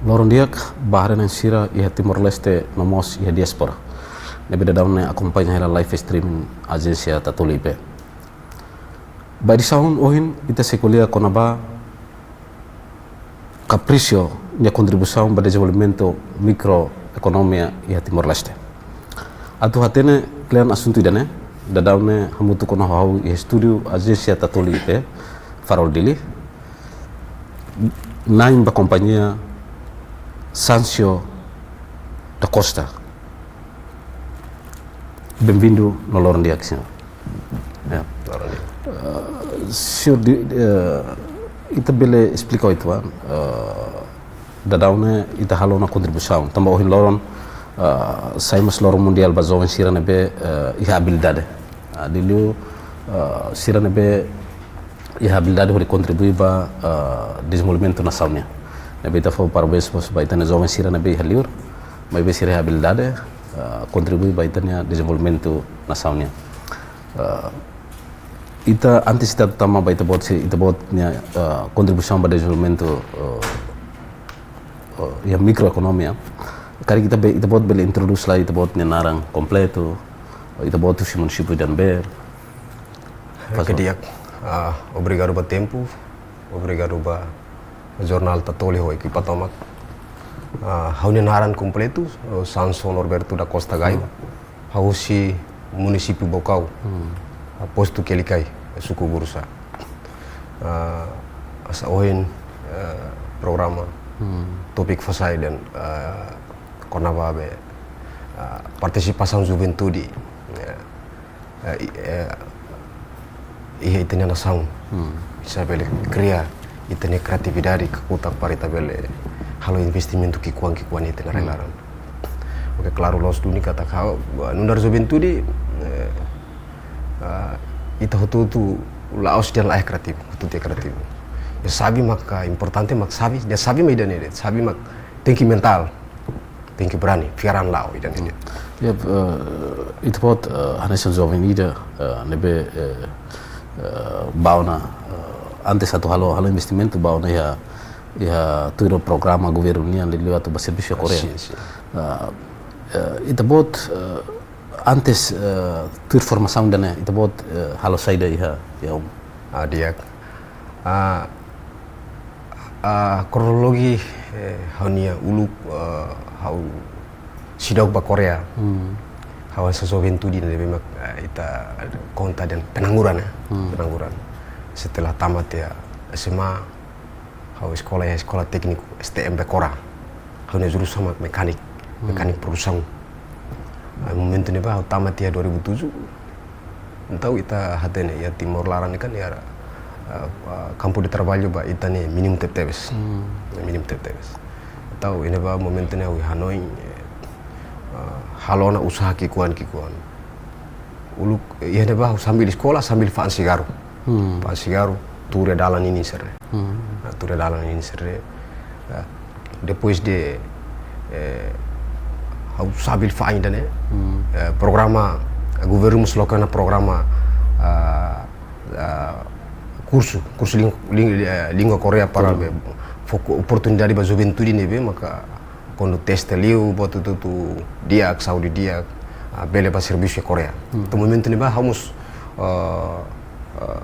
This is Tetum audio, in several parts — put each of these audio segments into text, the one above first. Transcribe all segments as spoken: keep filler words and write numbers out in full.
Loron di'ak ba haree-na'in sira iha Timor-Leste no mós iha diáspora ne'ebé daudaun ne'e akompaña hela live streaming ajénsia Tatoli I P. Ba edisaun ohin ita sei ko'alia kona-ba CAPRISO nia kontribuisaun ba dezenvolvimentu mikroekonomia iha Timor-Leste. Atu hatene kle'an asuntu ida-ne'e, daudaun ne'e hamutuk ona ho ha'u iha estúdiu ajénsia Tatoli I P, Farol Dili, na'in ba kompañia Sancho da Costa. Benvindu no loron di'ak, señór. Ya. Loron di'ak. Eh, señór, di, eh, ita bele esplika uitoan, eh, daudaun ne'e ita halo ona kontribuisaun. Tanba ohin loron, eh, sai mós loron mundiál ba joven sira ne'ebé, eh, iha abilidade. Ah, liuliu, eh, sira ne'ebé iha abilidade hodi kontribui ba, eh, dezenvolvimentu nasaun nian. Ne'ebé ita fó parabéns mós ba ita-nia joven sira ne'ebé iha liur, maibé sira iha abilidade, eh, kontribui ba ita-nia dezenvolvimentu nasaun nian. Eh, ita antes ita tama ba ita-boot sira, ita-boot nia, eh, kontribuisaun ba dezenvolvimentu, eh, eh, iha mikroekonomia. Karik ita be, ita-boot bele introdús lai ita-boot nia naran kompletu, ita-boot husi munisípiu ida-ne'ebé. Oke, di'ak. Ah, obrigadu ba tempu, obrigadu ba jornál Tatoli ho ekipa tomak. Ah, ha'u-nia naran kompletu, eh, Sancho Norberto da Costa Gaio. Hmm. Ha'u husi munisípiu Baucau. Hmm. Ah, postu Quelicai, suku Gurusa. Ah, hanesan ohin, eh, programa, hmm, tópiku fó sai dehan, eh, kona-ba be, eh, partisipasaun juventude, eh, eh, i-, eh, iha ita-nia nasaun. Hmm. Atu bele kria ita-nia kreatividade kakutak para ita bele halo investimentu ki'ikoan-ki'ikoan iha ita-nia, hmm, rai-laran. Oke, klaru, la'ós duni katak ha'u, nu'udar juventude, eh, eh, ita hotu-hotu la'ós dehan laiha kreativu, hotu-hotu iha kreativu. Ya, xave maka importante, mak xave, ya, xave mak ida-ne'e de'it, xave mak tenke mentál, tenke berani, fiar an la'o ida-ne'e de'it. Ya, eh, ita-boot, eh, hanesan joven ida, eh, ne'ebé, eh, eh, ba ona, eh, antes atu halo, halo investimentu ba ona iha, iha tuir programa governu nian liuliu atu ba servisu iha Koreia. Sin, sin. Eh, eh, ita-boot, eh, antes, eh, tuir formasaun ida-ne'e, ita-boot, eh, halo saida iha, iha uma? Ah, di'ak. Ah, ah, kronologi, eh, ha'u-nia uluk, eh, ha'u seidauk ba Koreia. Hmm. Ha'u hanesan juventude ne'ebé mak, eh, ita konta dehan pengangguran, ya. Hmm. Pengangguran. Setelah tamat iha S M A, ha'u eskola iha Eskola Tékniku S T M Becora. Ha'u-nia jurusan mak mekanik, hmm, mekanik produsaun. Ah, momentu ne'ebá ha'u tamat iha dua ribu tujuh. Entaun ita hatene iha Timor laran ne'e kan iha, ah, ah, kampu de traballu ba ita-nia mínimu tebetebes. Hmm. Mínimu tebetebes. Entaun iha ne'ebá momentu ne'e ha'u hanoin, eh, ah, halo ona usaha ki'ikoan-ki'ikoan. Uluk, eh, iha ne'ebá ha'u sambil eskola, sambil fa'an sigarru. Hmm. Fa'an sigarru, tuur iha dalan ninin sira-ne'e. Hmm. Ah, tuur iha dalan ninin sira-ne'e. Ah, depois de, eh, ha'u sambil fa'an ida-ne'e, hmm, eh, programa, eh, governu mós loke ona programa, ah, ah, kursu, kursu ling-, ling-, eh, língua Koreia para, hmm, be, fó oportunidade ba juventude ne'ebé maka kuandu teste liu, buat hotu-hotu di'ak, saúde di'ak, ah, bele ba servisu iha Koreia. Hmm. Entaun momentu ne'ebá ha'u mós, ah, ah,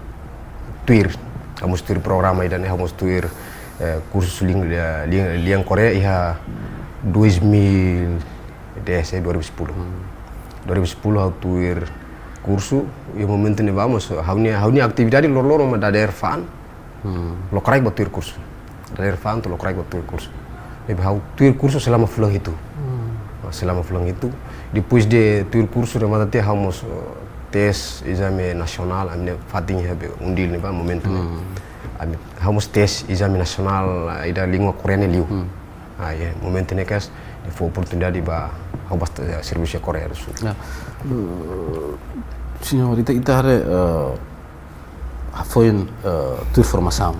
tuir, ha'u mós tuir programa ida-ne'e, ha'u mós tuir, eh, kursu ling-, eh, ling-, lian Koreia iha dois mil e dez, eh, dua ribu sepuluh. Hmm. Dua ribu sepuluh ha'u tuir kursu, iha momentu ne'ebá mós ha'u-nia, ha'u-nia atividade loroloron mak dadeer fa'an, hmm, lokraik ba tuir kursu. Dadeer fa'an to'o lokraik ba tuir kursu. Ne'ebé ha'u tuir kursu selama fulan hitu. Hmm. Ah, selama fulan hitu. Depois de tuir kursu remata tiha ha'u mós, eh, tes ezame nasionál, ami-nia fatin iha be UNDIL ne'ebá momentu ne'e. Hmm. Ami, ha'u mós tes ezame nasionál, eh, ida língua Koreia ne'e liu. Hmm. Ah, ya, momentu ne'e kedas, ne'e fó oportunidade ba ha'u ba, eh, servisu iha Koreia do Sul. Ya. Eh, señór, ita, ita haree, eh, hafoin, eh, tuir formasaun.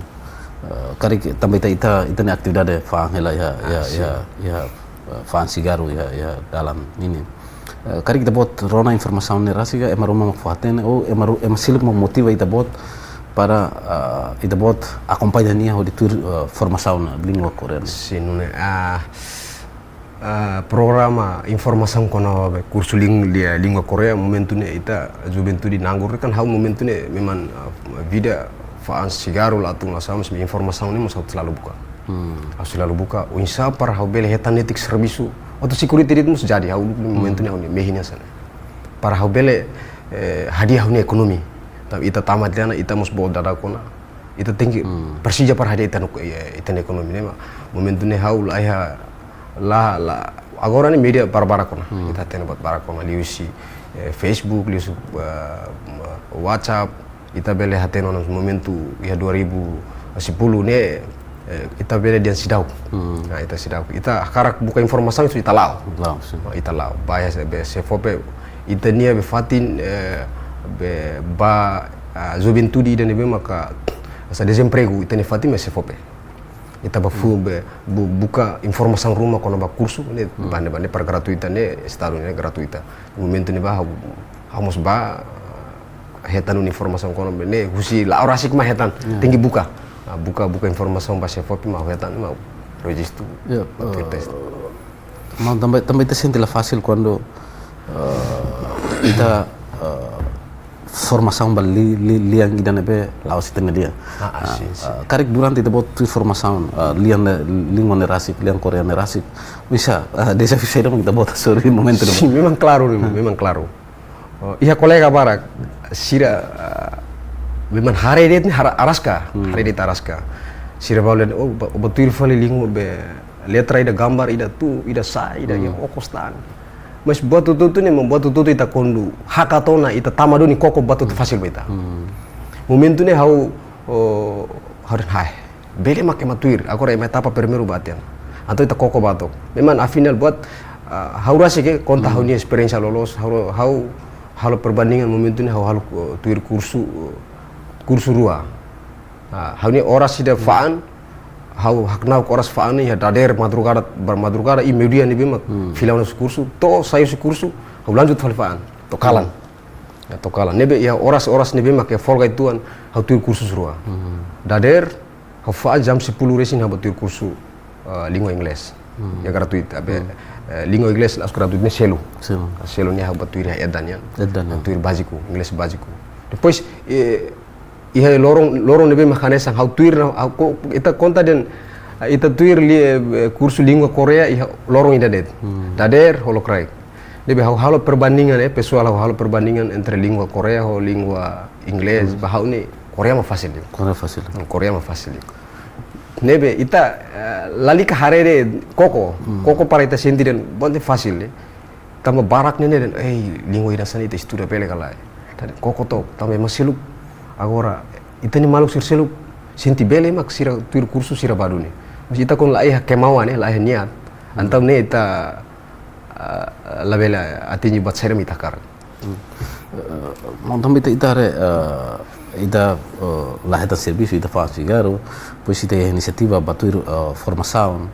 Eh, karik tanba ita, ita, ita-nia atividade fa'an hela iha, iha, ah, sin, iha, iha, eh, fa'an sigarru iha, iha dalan ninin. Eh, karik ita-boot rona informasaun ne'e rasik ka ema ruma mak fó hatene, ou ema ru-, ema seluk mak motiva ita-boot para, ah, ita-boot akompaña nia hodi tuir, ah, formasaun iha língua koreana. Sin, nune'e, ah, ah, programa informasaun kona-ba kursu ling-, lia língua Korea, momentu ne'e ita juventude nganggur kan, ha'u momentu ne'e memang, ah, vida fa'an sigarru la tun la sama, informasaun ne'e mós ha'u selalu buka. Hmm. Ha'u selalu buka, oinsá para ha'u bele hetan netik servisu. Atu security de'it mós jadi, ha'u momentu ne'e ha'u-nia mehi hanesan ne'e. Para ha'u bele, eh, hadi'a ha'u-nia ekonomi. Tanba ita tama tiha ona, ita mós boot daudauk ona. Ita tenke, hmm, presiza para hadi'a ita-nia, eh, ita-nia ekonomi ne'e mak. Momentu ne'e ha'u laiha, la, la, agora ne'e média para barak ona. Hmm. Ita hatene buat barak ona liuhusi, eh, Facebook, liuhusi, eh, WhatsApp. Ita bele hatene ona momentu iha dua ribu sepuluh ne'e, eh, ita bele dehan seidauk. Hmm. Nah, ita seidauk. Ita hakarak buka informasaun, so ita la'o. La'o, sin. Ita la'o. Ba iha se-, be SEFOPE, ita-nia be fatin, eh, be ba, ah, juventude ida ne'ebé maka hanesan dezempregu, ita-nia fatin be SEFOPE. Ita ba fó, hmm, be bu-, buka informasaun ruma kona-ba kursu ne'e, hmm, ba ne'e, ba ne'e para gratuita ne'e, estadu ne'e gratuita. Momentu ne'ebá ha'u, ha'u mós ba, hetan informasaun kona-ba ne'e, husi la'o rasik mak hetan, ya, tenke buka. Ah, buka, buka informasaun ba SEFOPE mak hetan, mak rejistu. Ya, atu eh, tes. Maun, tanba, tanba ita sente la fasil kuandu, eh, ita, eh, formasaun ba li-, li-, lian ida ne'ebé la'ós ita-nia lian. Ah, ah, ah, sin, sin. Eh, karik durante ita-boot tuir formasaun, eh, lian ne'e, língua ne'e rasik, lian Korea ne'e rasik. Oinsá, eh, dezafiu saida mak ita-boot hasoru iha momentu ne'ebá? Sin, memang klaru, hmm, memang klaru. Oh, iha kolega barak, sira, ah, memang haree de'it ne'e hara-, araska, hmm, haree de'it araska. Sira bá dehan, oh, ba, ba tuir fali língua be letra ida gambar ida tuur, ida sa'e, ida, hmm, iha okos tan. Mas buat hotu-hotu ne'e, buat hotu-hotu ita kuandu hakat ona, ita tama duni koko buat hotu fasil ba ita. Hmm. Momentu ne'e ha'u, oh, haree, hai. Bele mak ema tuir, agora ema etapa primeiru ba tiha ona. Entaun ita koko ba to'ok. Memang afinál buat, ah, ha'u rasik ke konta, hmm, ha'u-nia esperiénsia loloos, ha'u, ha'u halo perbandingan momentu ne'e ha'u halo, eh, tuir kursu, eh, kursu rua. Ah, ha'u-nia oras ida, hmm, fa'an, ha'u haknauk oras fa'an ne'e iha dadeer madrugada, ba madrugada i meiudia ne'ebé mak, hmm, fila ona husi kursu, to'o sai husi kursu, ha'u lanjut fali fa'an, to'o kalan. Hmm. Ya, to'o kalan. Ne'ebé iha oras-oras ne'ebé mak iha folga uitoan, ha'u tuir kursu rua. Hmm. Dadeer, ha'u fa'an jam sepuluh resin ha'u bá tuir kursu, eh, língua inglés. Hmm. Ya gratuita, be, hmm, eh, língua inglés la'ós gratuita, ne'e selu. Selu. Selu ne'e ha'u bá tuir iha Edan nian. Edan nian. Ha'u tuir báziku, inglés báziku. Depois, eh, iha loron, loron ne'ebé mak hanesan ha'u tuir ona, ha'u ko-, ita konta dehan, eh, ita tuir lia, eh, kursu língua Korea iha loron ida de'it. Hmm. Dadeer ho lokraik. Ne'ebé ha'u halo perbandingan, eh, pesoál ha'u halo perbandingan entre língua Korea ho língua inglés, hmm, ba ha'u ne'e Korea mak fasil liu. Korea fasil. Hmm, Korea mak fasil liu. Ne'ebé ita, eh, lalika haree de'it koko, hmm, koko para ita sente dehan buat ne'e fasil, eh. Tanba barak ne'e dehan, eh, língua ida hanesan ne'e ita estuda bele ka lae. Tan koko to'ok, tanba ema seluk. Agora, ita-nia maluk sira seluk, sente bele mak sira tuir kursu sira bá duni. Mas ita kuandu laiha kemauan, eh, laiha niat. Hmm. Entaun ne'e ita, ah, labele atinje buat saida mak ita hakarak. Hmm. Eh, maun, tanba ita, ita haree, eh, ita, eh, la hetan servisu, ita fa'an sigarru, depois ita iha inisiativa bá tuir, eh, formasaun,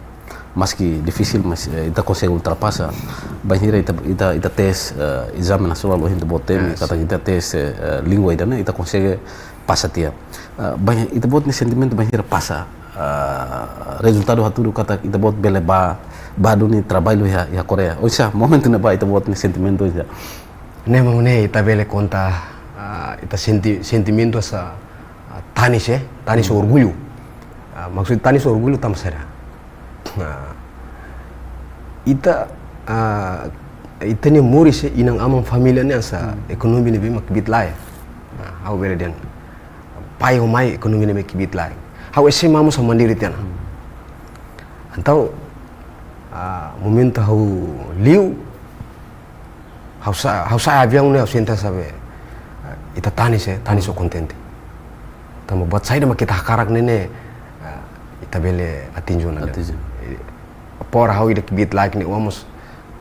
maski difisil, mas, eh, ita konsege ultrapasa. Bainhira ita, ita, ita tes, eh, ezame nasionál ohin ita-boot temi, ah, katak, sin, ita tes, eh, eh, língua ida-ne'e, ita konsege pasa tiha. Eh, bain-, ita-boot nia sentimentu bainhira pasa, eh, rezultadu hatudu katak ita-boot bele bá, bá duni traballu iha, iha Korea. Oinsá, momentu ne'ebá ita-boot nia sentimentu oinsá? Ne'e mak ne'e ita bele konta, ah, ita senti-, sentimentu hanesan, ah, tanis, eh, tanis, hmm, orgullu. Ah, maksud tanis orgullu tanba saida? Nah, ita, ah, ita-nia moris, eh, inan-aman família ne'e hanesan, hmm, ekonomi ne'ebé mak kbiit laek. Nah, ha'u bele dehan, pai ho mai ekonomi ne'ebé kbiit laek. Ha'u S M A mós ha'u mandiri tiha ona. Hmm. Entaun, ah, momentu ha'u liu, ha'u sa-, ha'u sa'e aviaun ne'e ha'u sente hanesan be, ah, ita tanis, eh, tanis ho kontente. Tanba buat saida mak ita hakarak ne'e, ne'e, ah, ita bele atinje ona. Atinje. Eh, por ha'u ida kbiit laek ne'e, vamos,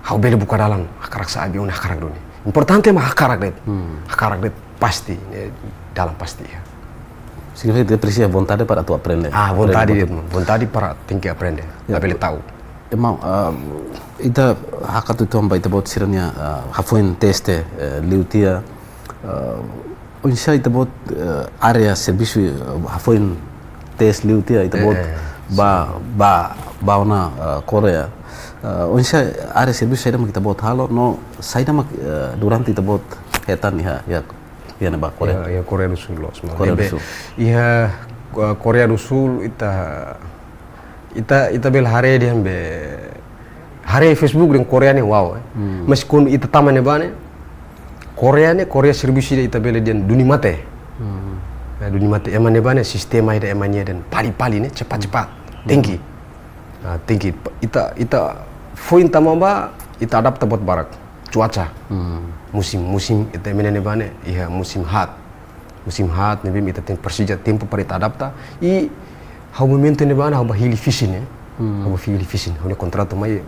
ha'u bele buka dalan, hakarak sa'e aviaun ne'e hakarak duni. Importante mak hakarak de'it. Hmm. Hakarak de'it pasti, eh, dalan pasti, ya. Signifika ita presiza vontade para atu aprende. Ah, vontade, aprende, de'it, vontade para tenke aprende. Ya. Labele ta'uk. Ema, ah, ita hakat uitoan ba ita-boot sira-nia, ah, hafoin teste, eh, liu tiha, ah, Oinsá ita-boot, eh, área servisu, eh, hafoin tes liu tiha ita-boot, eh, eh, ba, ba, ba ona, eh, Korea. Eh, oinsá área servisu saida mak ita-boot halo, no saida mak, eh, durante ita-boot hetan iha, iha, iha ne'ebá Korea? Iha, iha Korea do Sul, loos, maun. Korea do Sul. Iha, eh, Korea do Sul, ita, ita, ita bele haree dehan be, haree Facebook dehan Korea ne'e wow, eh. Hmm. Mas kuandu ita tama ne'ebá ne'e, Korea ne'e, Korea servisu ida ita bele dehan duni mate. Hmm. Eh, duni mate, ema ne'ebá ne'e sistema ida ema nia dehan pali-pali ne'e, cepat-cepat. Hmm. Tenke. Ah, tenke. Ita, ita foin tama bá, ita adapta buat barak. Cuaca. Hmm. Musim, musim, ita ema ne'ebá ne'e, iha musim haat. Musim haat ne'ebé ita tenke presiza tempu para ita adapta. I ha'u momentu ne'ebá ne'e ha'u bá hili fishing, eh. Hmm. Ha'u bá hili fishing, ha'u-nia kontratu mai,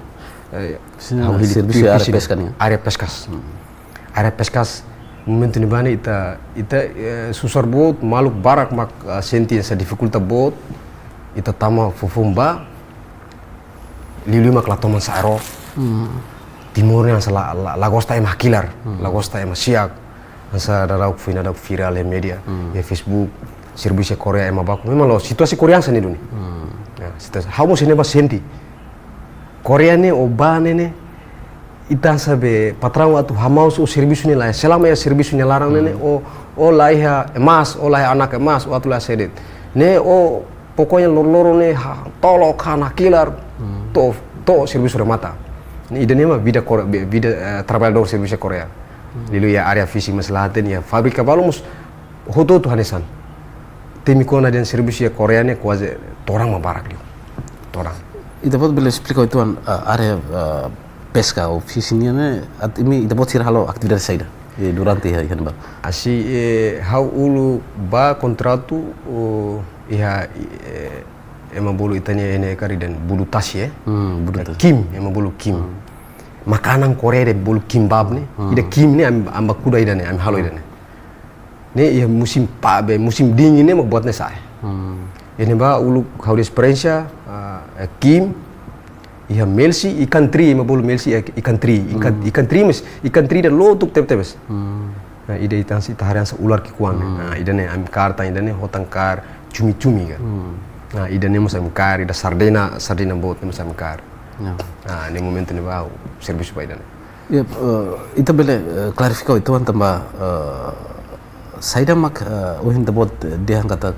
eh, ha'u hili servisu iha área fishing, peska nian. Área peskas. Hmm. Área peskas, momentu ne'ebá ne'e ita, ita, eh, susar boot, maluk barak mak, ah, sente hanesan difikulta boot, ita tama foufoun bá, liuliu mak la toman sa'e ró. Hmm. Timor ne'e hanesan la, la, la gosta ema hakilar, hmm, la gosta ema siak. Hanesan dadaun foin dadaun virál iha média, hmm, iha Facebook, servisu Korea ema baku. Memang loos, situasi Korea hanesan ne'e duni. Hmm. Ya, situasi. Ha'u mós ne'ebá sente. Korea ne'e, ó bá ne'e ne'e, ita hanesan be patraun atu hamaus ó servisu ne'e lae. Selama iha servisu nia laran ne'e ne'e, hmm, ó, ó la iha emas, ó la iha anak emas, ó atu la iha sé de'it. Ne'e ó pokoknya loroloron ne'e ha, tolok, han, hakilar, hmm, to'o, to'o servisu remata. Ne'e ida-ne'e mak vida Kore-, vi-, vida, eh, traballadór servisu Korea. Hmm. Liuliu iha área fishing mós la hatene, iha fábrika balu mós hotu-hotu hanesan. Temi kona dehan servisu iha Korea ne'e kuaze todan mak barak liu. Todan. Ita-boot bele esplika uitoan, ah, área, ah, peska ou fishing nian ne'e, at-, imi ita-boot sira halo atividade saida, eh, durante iha, iha ne'ebá? Hanesan, eh, ha'u uluk bá kontratu, oh, iha, eh, ema bolu ita-nia ne'e karik dehan Bulu Tasi, eh. Hmm, Bulu Tasi. Kim, ema bolu Kim. Hmm. Makanan Korea dehan bolu kimbap ne'e. Hmm. Ida Kim ne'e ami, ami bá kuda ida-ne'e, ami halo ida-ne'e. Ne'e iha musim pá be, musim dingin ne'e mak buat ne'e sa'e. Hmm. Iha ne'ebá uluk ha'u-nia esperiénsia, ah, eh, Kim, iha melsi, ikan teri, ema bolu melsi, eh, ikan teri, ikan, hmm, ikan teri mós, ikan teri ida lotuk tebetebes. Hmm. Nah, ida ita hanesan, ita haree hanesan ular ki'ikoan ne'e. Hmm. Nah, ida-ne'e ami kaer tan, ida-ne'e hotan kaer cumi-cumi ka. Hmm. Nah, ida-ne'e mós ami kaer, ida sardena, sardena boot ne'e mós ami kaer. Ya. Nah, ne'e momentu ne'ebá ha'u servisu ba ida-ne'e. Ya, eh, ita bele, eh, klarifika uitoan tanba, eh, saida mak, eh, ohin ita-boot, eh, dehan katak,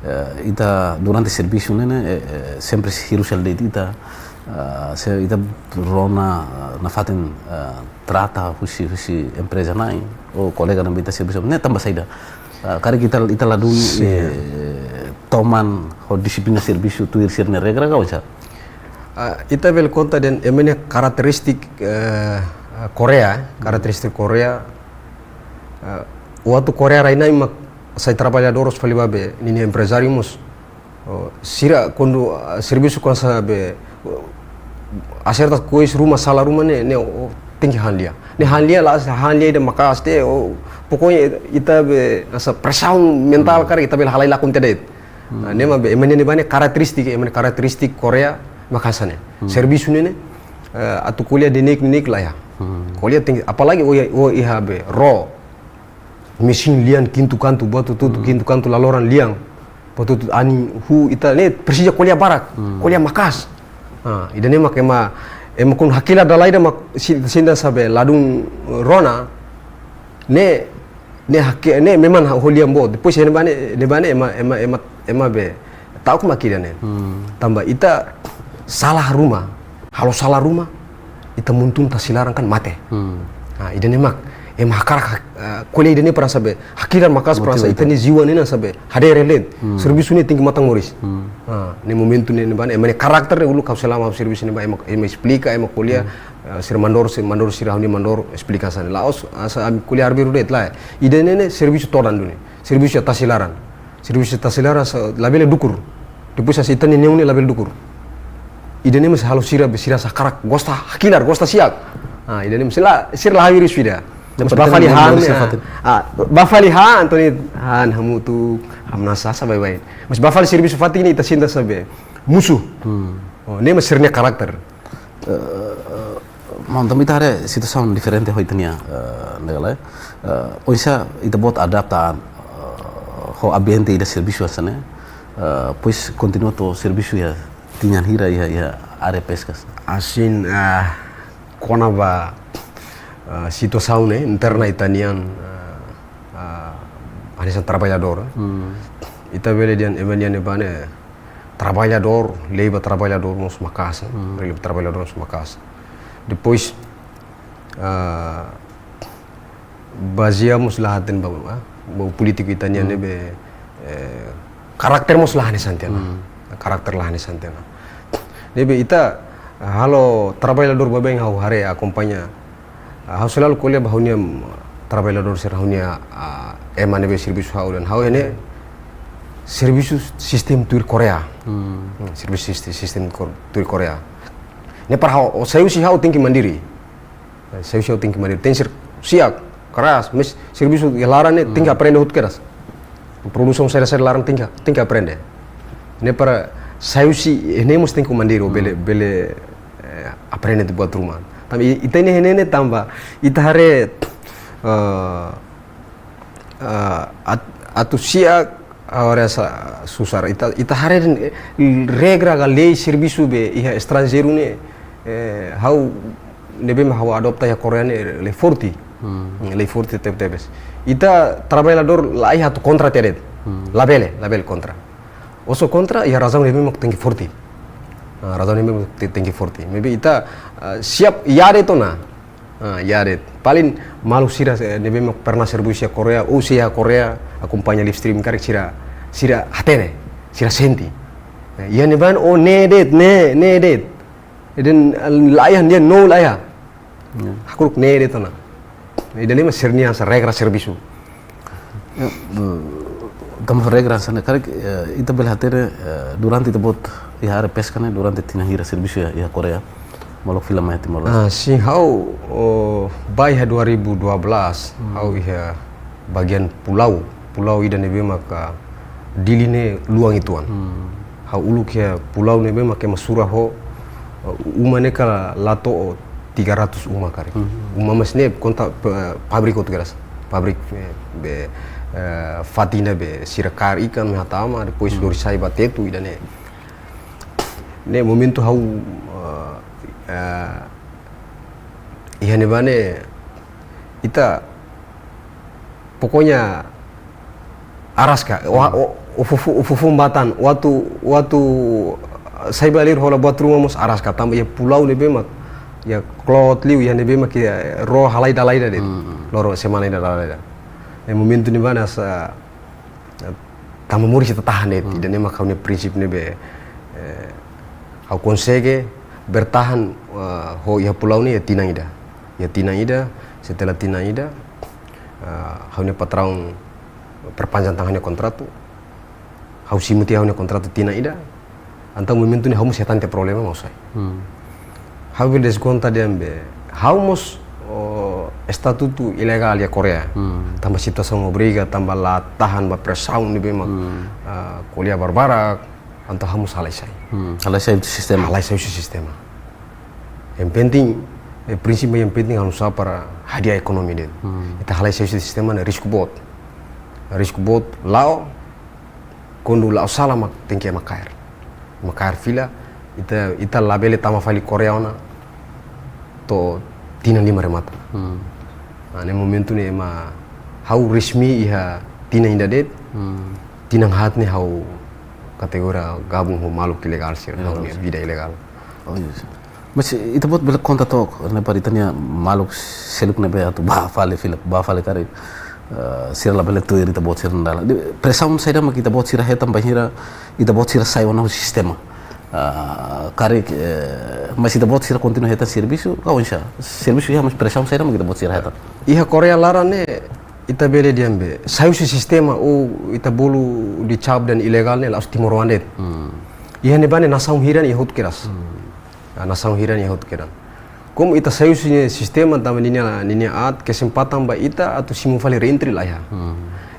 eh, ita durante servisu ne'e ne'e, eh, eh, sempre hirus hela de'it ita, eh, se ita rona, eh, nafatin, eh, trata husi, husi empreza na'in, ou kolega ne'ebé ita servisu, ne'e tanba saida? Eh, karik ita, ita ladún, sin, eh, toman ho dixiplina servisu tuir sira-nia regra ka oinsá? Ah, ita bele konta dehan ema nia karakterístika, eh, Korea, karakterístika Korea, eh, waktu Korea rai-na'in mak sai traballadór fali ba be, ninia emprezáriu mós. Oh, sira kuandu, ah, servisu kuandu hanesan be, oh, aserta kois ruma, sala ruma ne'e, ne'e, oh, tenke han lia. Ne'e han lia la, han lia ida maka'as de'it, oh, pokoknya ita be, hanesan presaun mentál, hmm, karik ita bele halai lakon tiha de'it. Hmm. Ah, ne'e mak be, ema nia ne'ebá ne'e karakterístika, ema nia karakterístika Korea mak hanesan ne'e. Hmm. Servisu ne'e ne'e, eh, atu ko'alia neineik-neineik lae. Hmm. Ko'alia tenke, apalagi ó iha, ó iha be, ró. Mesin lian kintu kantu, buat hotu-hotu, hmm, kintu kantu, laloran lian. Buat hotu-hotu, anin, huu, ita ne'e presiza ko'alia barak, hmm, ko'alia maka'as. Ah, ida-ne'e mak ema, ema kuandu hakilar dala ida mak si-, sente hanesan be ladún rona, ne'e, ne'e haki-, ne'e memang ho lian boot. Depois ne'ebá ne'e, ne'ebá ne'e ema, ema, ema, ema be, ta'uk mak ida-ne'e. Hmm. Tanba ita sala ruma, halo sala ruma, ita muntun tasi laran kan mate. Hmm. Ah, ida-ne'e mak, ema hakarak hak-, ah, ko'alia ida-ne'e para hanesan be, hakilar maka'as para hanesan be, motiva ita-nia jiwa ne'e hanesan be, hadeer de'it. Hmm. Servisu ne'e tenke matan moris. Hmm. Ah, ne'e momentu ne'e, ne'ebá ne'e, ema nia karakter ne'e uluk ha'u selama servisu ne'ebá, ema, ema esplika, ema ko'alia, hmm, ah, sira mandór, sira mandór, sira ha'u-nia mandór esplika hanesan ne'e. La'ós, hanesan ami ko'alia arbiru de'it lae. Ida-ne'e ne'e, servisu todan duni. Servisu iha tasi laran. Servisu tasi laran hanesan labele dukur. Depois hanesan ita-nia neon ne'e labele dukur. Ida-ne'e mós halo sira be sira hanesan hakarak gosta hakilar, gosta siak. Ah, ida-ne'e mós la, sira la hawi risida. Mós ba fali han, ah, ba fali han, entaun ne'e han hamutuk, hamnasa, hanesan baibain. Mós ba fali servisu fatin ne'e ita sente hanesan be musuh. Hmm. Oh, ne'e mós sira-nia karakter. Eh, eh, Maun, tanba ita haree situasaun diferente ho ita-nia, eh, ne'e ka lae. Eh, oinsá ita-boot adapta, eh, ho ambiente ida servisu hanesan ne'e, eh, depois kontinua to'o servisu iha tinan hira iha, iha área peskas? Asin, eh, kona-ba, eh, situasaun ne'e interna ita-nian, eh, eh, hanesan traballadór. Hmm. Ita bele dehan ema nian ne'ebá ne'e traballadór, lei ba traballadór mós maka'as, hmm, lei ba traballadór mós maka'as. Depois, ah, bazeia mós la hatene ba, ah, ba polítiku ita-nian, hmm, ne'ebé, eh, karakter mós la hanesan tiha ona. Hmm. Karakter la hanesan tiha ona. Ne'ebé ita, ah, halo traballadór ba bem ha'u haree akompaña. Ah, ha'u selalu ko'alia ba ha'u-nia, mm, traballadór sira, ha'u-nia, ah, ema ne'ebé servisu ha'u dehan ha'u ne'e servisu sistema tuir Koreia. Hmm. Hmm, servisu siste-, sistema Kor-, tuir Koreia. Ne'e para ha'u, o, sai husi ha'u tenke mandiri. Eh, sai husi ha'u tenke mandiri. Tenke ser siap, keras, mais servisu iha laran ne'e, hmm, tenke aprende hotu keras. Produsaun saida-saida laran tenke, tenke aprende. Ne'e para sai husi, eh, ne'e mós tenke mandiri, hmm, bele, bele, eh, aprende atu buat ruma. Tanba i-, ita-nia ne'e, ne'e tanba, ita haree, eh, eh, at-, atu siap, agora sa-, susar. Ita, ita haree, eh, regra ka lei servisu be iha estranjeiru ne'e, eh, ha'u ne'ebé mak ha'u adopta iha Koreia ne'e lei forte. Hmm. Lei forte tebetebes. Ita traballadór laiha atu kontra tiha de'it. Hmm. Labele, labele kontra. Ou se kontra, iha razaun ne'ebé mak tenke forte. Ah, razaun ne'ebé mak te-, tenke forte. Maibé ita, ah, siap iha de'it ona. Ah, iha de'it. Paling maluk sira, eh, ne'ebé mak pernah servisu iha Koreia, ou sei iha Koreia, akompaña live stream karik sira, sira hatene, sira sente. Eh, iha ne'ebá, oh, ne'e de'it, ne'e, ne'e de'it. Ida-ne'e, ah, laiha, ida-ne'e no laiha. Ya. Hakuruk ne'e de'it ona. Ida-ne'e mak sira-nia hanesan regra servisu. Ya, eh, tanba regra hanesan ne'e karik, eh, ita bele hatene, eh, durante ita-boot iha área peska ne'e, durante tinan hira servisu iha, iha Koreia. Maluk fila mai iha Timor-Leste. Ah, sin, ha'u, oh, ba iha dua ribu dua belas, hmm, ha'u iha bagian pulau, pulau ida ne'ebé maka Dili ne'e luan uitoan. Hmm. Ha'u uluk iha pulau ne'ebé mak ema sura ho, eh, uma ne'e kala la to'o tiga ratus uma karik. Hmm. Uma mais ne'e konta, eh, pabrik hotu keras. Pabrik, eh, be, eh, fatin ida be sira kaer ikan mai hatama, depois, hmm, lori sai ba tetu ida-ne'e. Ne'e momentu ha'u, eh, eh, iha ne'ebá ne'e ita pokoknya araska, wa-, hmm, o, o fufu, o fufu matan, waktu, waktu, eh, sai ba liur hola buat ruma mós araska, tanba iha pulau ne'ebé mak, iha kloot liu, iha ne'ebé mak, iha ró halai dala ida de'it. Hmm. Loron semana ida dala ida. Ne'e momentu ne'ebá ne'e hanesan, eh, tanba moris ita tahan de'it, hmm, ida-ne'e mak ha'u-nia prinsip ne'ebé, eh, ha'u konsege bertahan, eh, ho iha pulau ne'e iha tinan ida. Iha tinan ida, setelah tinan ida, eh, ha'u-nia patraun perpanjang tan ha'u-nia kontratu. Ha'u simu tiha ha'u-nia kontratu tinan ida. Entaun momentu ne'e ha'u mós hetan tiha problema maun Sai. Hmm. Ha'u bele deskonta dehan be, ha'u mós, oh, estatutu ilegál iha Koreia. Hmm. Tanba situasaun obriga, tanba la tahan ba presaun ne'ebé mak, hmm, ah, ko'alia barbarak, entaun ha'u mós halai sai. Hmm. Halai sai sistema. Halai sai husi sistema. Yang penting, eh, prinsip yang penting ha'u nusá para hadi'a ekonomi de'it. Hmm. Ita halai sai husi sistema ne'e risku boot. Risku boot, la'o, kuandu la'o sala mak tenke ema kaer. Ema kaer fila, ita, ita labele tama fali Koreia ona to'o tinan lima remata. Hmm. Ah, ne'e momentu ne'e ema ha'u resmi iha tinan ida de'it, hmm, tinan haat ne'e ha'u kategoria gabung ho maluk ilegál sira, oh, ha'u-nia vida ilegál. Oh, iya. Mas ita-boot bele konta took, ne'e para ita-nia maluk seluk ne'ebé atu bá fali fila, bá fali karik, eh, sira labele tuir ita-boot sira-nia dalan. Depois presaun saida mak ita-boot sira hetan bainhira ita-boot sira sai ona husi sistema. Ah, karik, eh, mas ita-boot sira kontinua hetan servisu, ka oinsá? Servisu iha, mas presaun saida mak ita-boot sira hetan? Iha Koreia laran ne'e, ita bele dehan be, sai husi sistema, ou ita bolu dicap dehan ilegál ne'e, la'ós timoroan de'it. Hmm. Iha ne'ebá ne'e nasaun hirak ne'e iha hotu kedas. Hmm. Ah, nasaun hirak ne'e iha hotu kedas. Komu ita sai husi sistema tanba ninia, ninia aat, kesempatan ba ita atu simu fali reentry laiha. Hmm.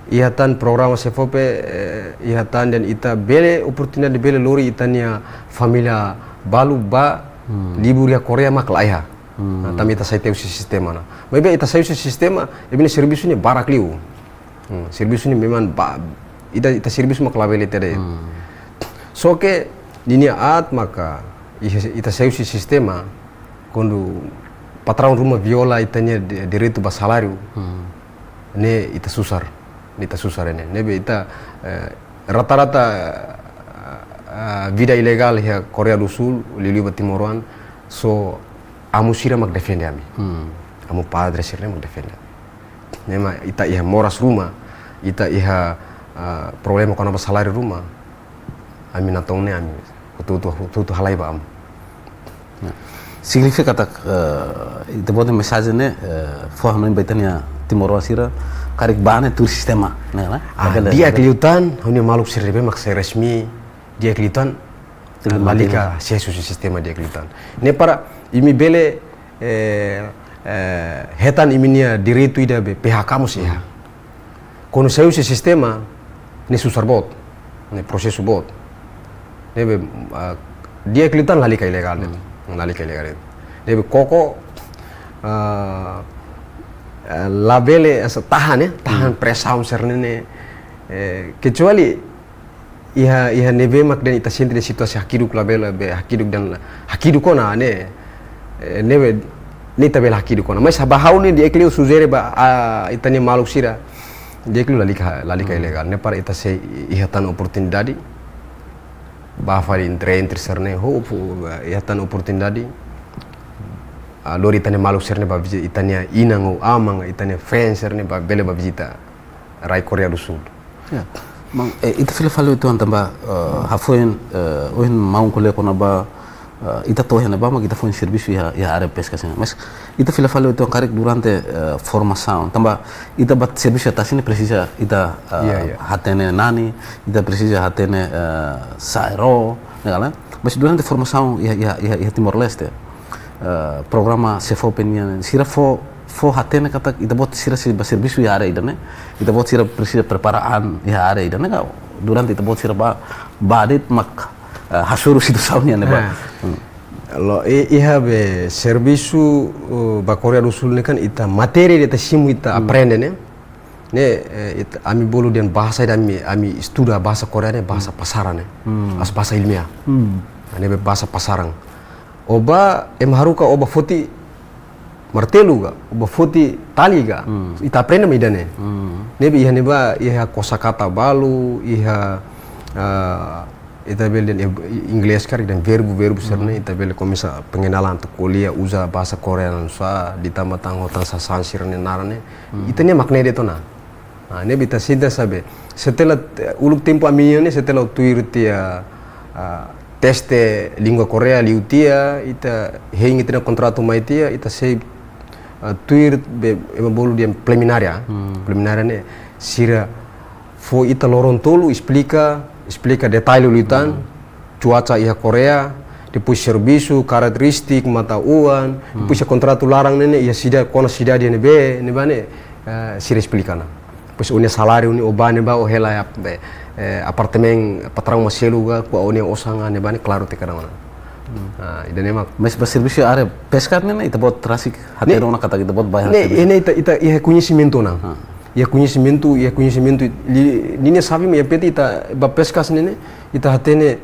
Iha tan programa SEFOPE, eh, iha tan dehan ita bele oportunidade bele lori ita-nia família balu bá, hmm, libur iha Koreia mak laiha. Hmm. Nah, tanba ita sai tiha husi sistema ne'e. Maibé ita sai husi sistema, imi-nia servisu ne'e barak liu. Hmm, servisu ne'e memang ba, ita, ita servisu mak labele tere. Hmm. Só ke ninia aat maka ita, ita sai husi sistema, kuandu patraun ruma viola ita-nia di-, direitu ba saláriu, hmm, ne'e ita susar, ne'e ita susar ne'e. Ne'ebé ita, eh, rata-rata, eh, eh, vida ilegál iha Koreia do Súl, liuliu ba timoroan, só amu sira mak defende ami. Hmm. Amu padre sira mak defende ami. Ne'e mak ita iha moras ruma, ita iha, eh, problema kona-ba saláriu ruma, ami natoon ne'e ami hotu-hotu, hotu-hotu halai ba amu. Ya. Signifika katak, eh, ita-boot nia mensajen ne'e, eh, fó hanoin ba ita-nia timoroan sira, karik bá ne'e tuir sistema, ne'e, ne'e? Ah, di'ak liután, ha'u-nia maluk sira ne'ebé mak sai resmi, di'ak liután, lalika, lalika mantein. Sesu si sistema di'ak liután. Ne'e para imi bele, eh, eh, hetan imi-nia direitu ida be P H K mós iha. Hmm. Kuandu sai husi sistema, ne'e susar boot, ne'e prosesu boot. Ne'ebé, ah, di'ak liután lalika ilegál, hmm, lalika ilegál. Ne'ebé koko, ah, ah, labele asa tahan, eh, tahan, hmm, presaun sira-ne'e, eh, kecuali iha, iha ne'ebé mak dehan ita sente dehan situasaun hakiduk labele, be hakiduk dehan hakiduk ona ne'e, eh, ne'ebé, ne'e ita bele hakiduk ona. Mas ba ha'u ne'e di'ak liu sujere ba, ah, ita-nia maluk sira, di'ak liu lalika, lalika, hmm, ilegál. Ne'e para ita sei iha tan oportunidade, ba fali entre, entre sira-ne'e, ho, ho, iha tan oportunidade, ah, lori ita-nia maluk sira-ne'e ba vizita, ita-nia inan ou aman, ita-nia feen sira-ne'e ba, bele ba vizita rai Koreia do Súl. Ya. Maun, eh, ita fila fali uitoan tanba, eh, hafoin, eh, ohin maun ko'alia kona-ba, eh, ita to'o iha ne'ebá mak ita foin servisu iha, iha área peska sira. Mas ita fila fali uitoan karik durante, eh, formasaun. Tanba ita bá servisu iha tasi ne'e presiza ita, eh, ya, ya, hatene nani, ita presiza hatene, eh, sa'e ró, ne'e ka lae? Mas durante formasaun iha, iha, iha, iha Timor-Leste, eh, programa SEFOPE nian, sira fó, fó hatene katak ita-boot sira sei bá servisu iha área ida-ne'e, ita-boot sira presiza prepara an iha área ida-ne'e ka, durante ita-boot sira bá, bá de'it mak, eh, hasoru situasaun nian ne'ebá. Ah. Hmm. Lo, i-, iha be servisu, uh, ba Koreia do Súl ne'e kan ita matéria ida ita simu ita, hmm, aprende ne'e. Ne'e, eh, it-, ami bolu dehan bahasa ida ami, ami estuda bahasa Koreia ne'e bahasa, hmm, pasaran ne'e. Hmm. As bahasa ilmiah. Hmm. Ne'ebé bahasa pasaran. Ó bá, ema haruka ó bá foti martelu ka, ó bá foti tali ka. Hmm. Ita aprende mak ida-ne'e. Hmm. Ne'ebé iha ne'ebá, iha kosakata balu, iha, ah, ita bele dehan, eh, inglés karik dehan verbu, verbu sira-ne'e, hmm, ita bele komesa pengenalan atu ko'alia, uza bahasa Koreia nu'usá, ditama tan ho tan sasán sira-nia naran ne'e. Hmm. Ita-nia mak ne'e de'it ona. Ah, ne'ebé ita sente sabe. Setelah, eh, uluk tempu ami-nian ne'e, setelah tuir tiha, ah, teste língua Koreia liu tiha, ita hein ita-nia kontratu mai tiha, ita sei, ah, tuir be, ema bolu dehan preliminár. Hmm. Preliminár ne'e sira fó ita loron tolu, esplika, esplika detalle liután, hmm, cuaca iha Koreia, depois servisu, karakterístika, matan-uan, hmm, depois iha kontratu laran ne'e, iha sida-, kona sidade ne'ebé, ne'ebá ne'e, eh, sira esplika ona. Depois ó-nia saláriu ne'e, ó bá ne'ebá, ó hela, eh, apartamentu, patraun mak selu ka, kuandu ó-nia osan ka, ne'ebá ne'e klaru tiha ona. Hmm. Ah, ida-ne'e mak. Mas bá servisu área peska ne'e, ne'e, ita-boot rasik, ne'e, hatene ona katak ita-boot bá ne'e, servisu. Ne'e ita, ita, iha koñesimentu ona. Ah. Iha koñesimentu, iha koñesimentu, li-, ninia xave mak iha peti ita bá peska ne'e, ne'e, ita hatene,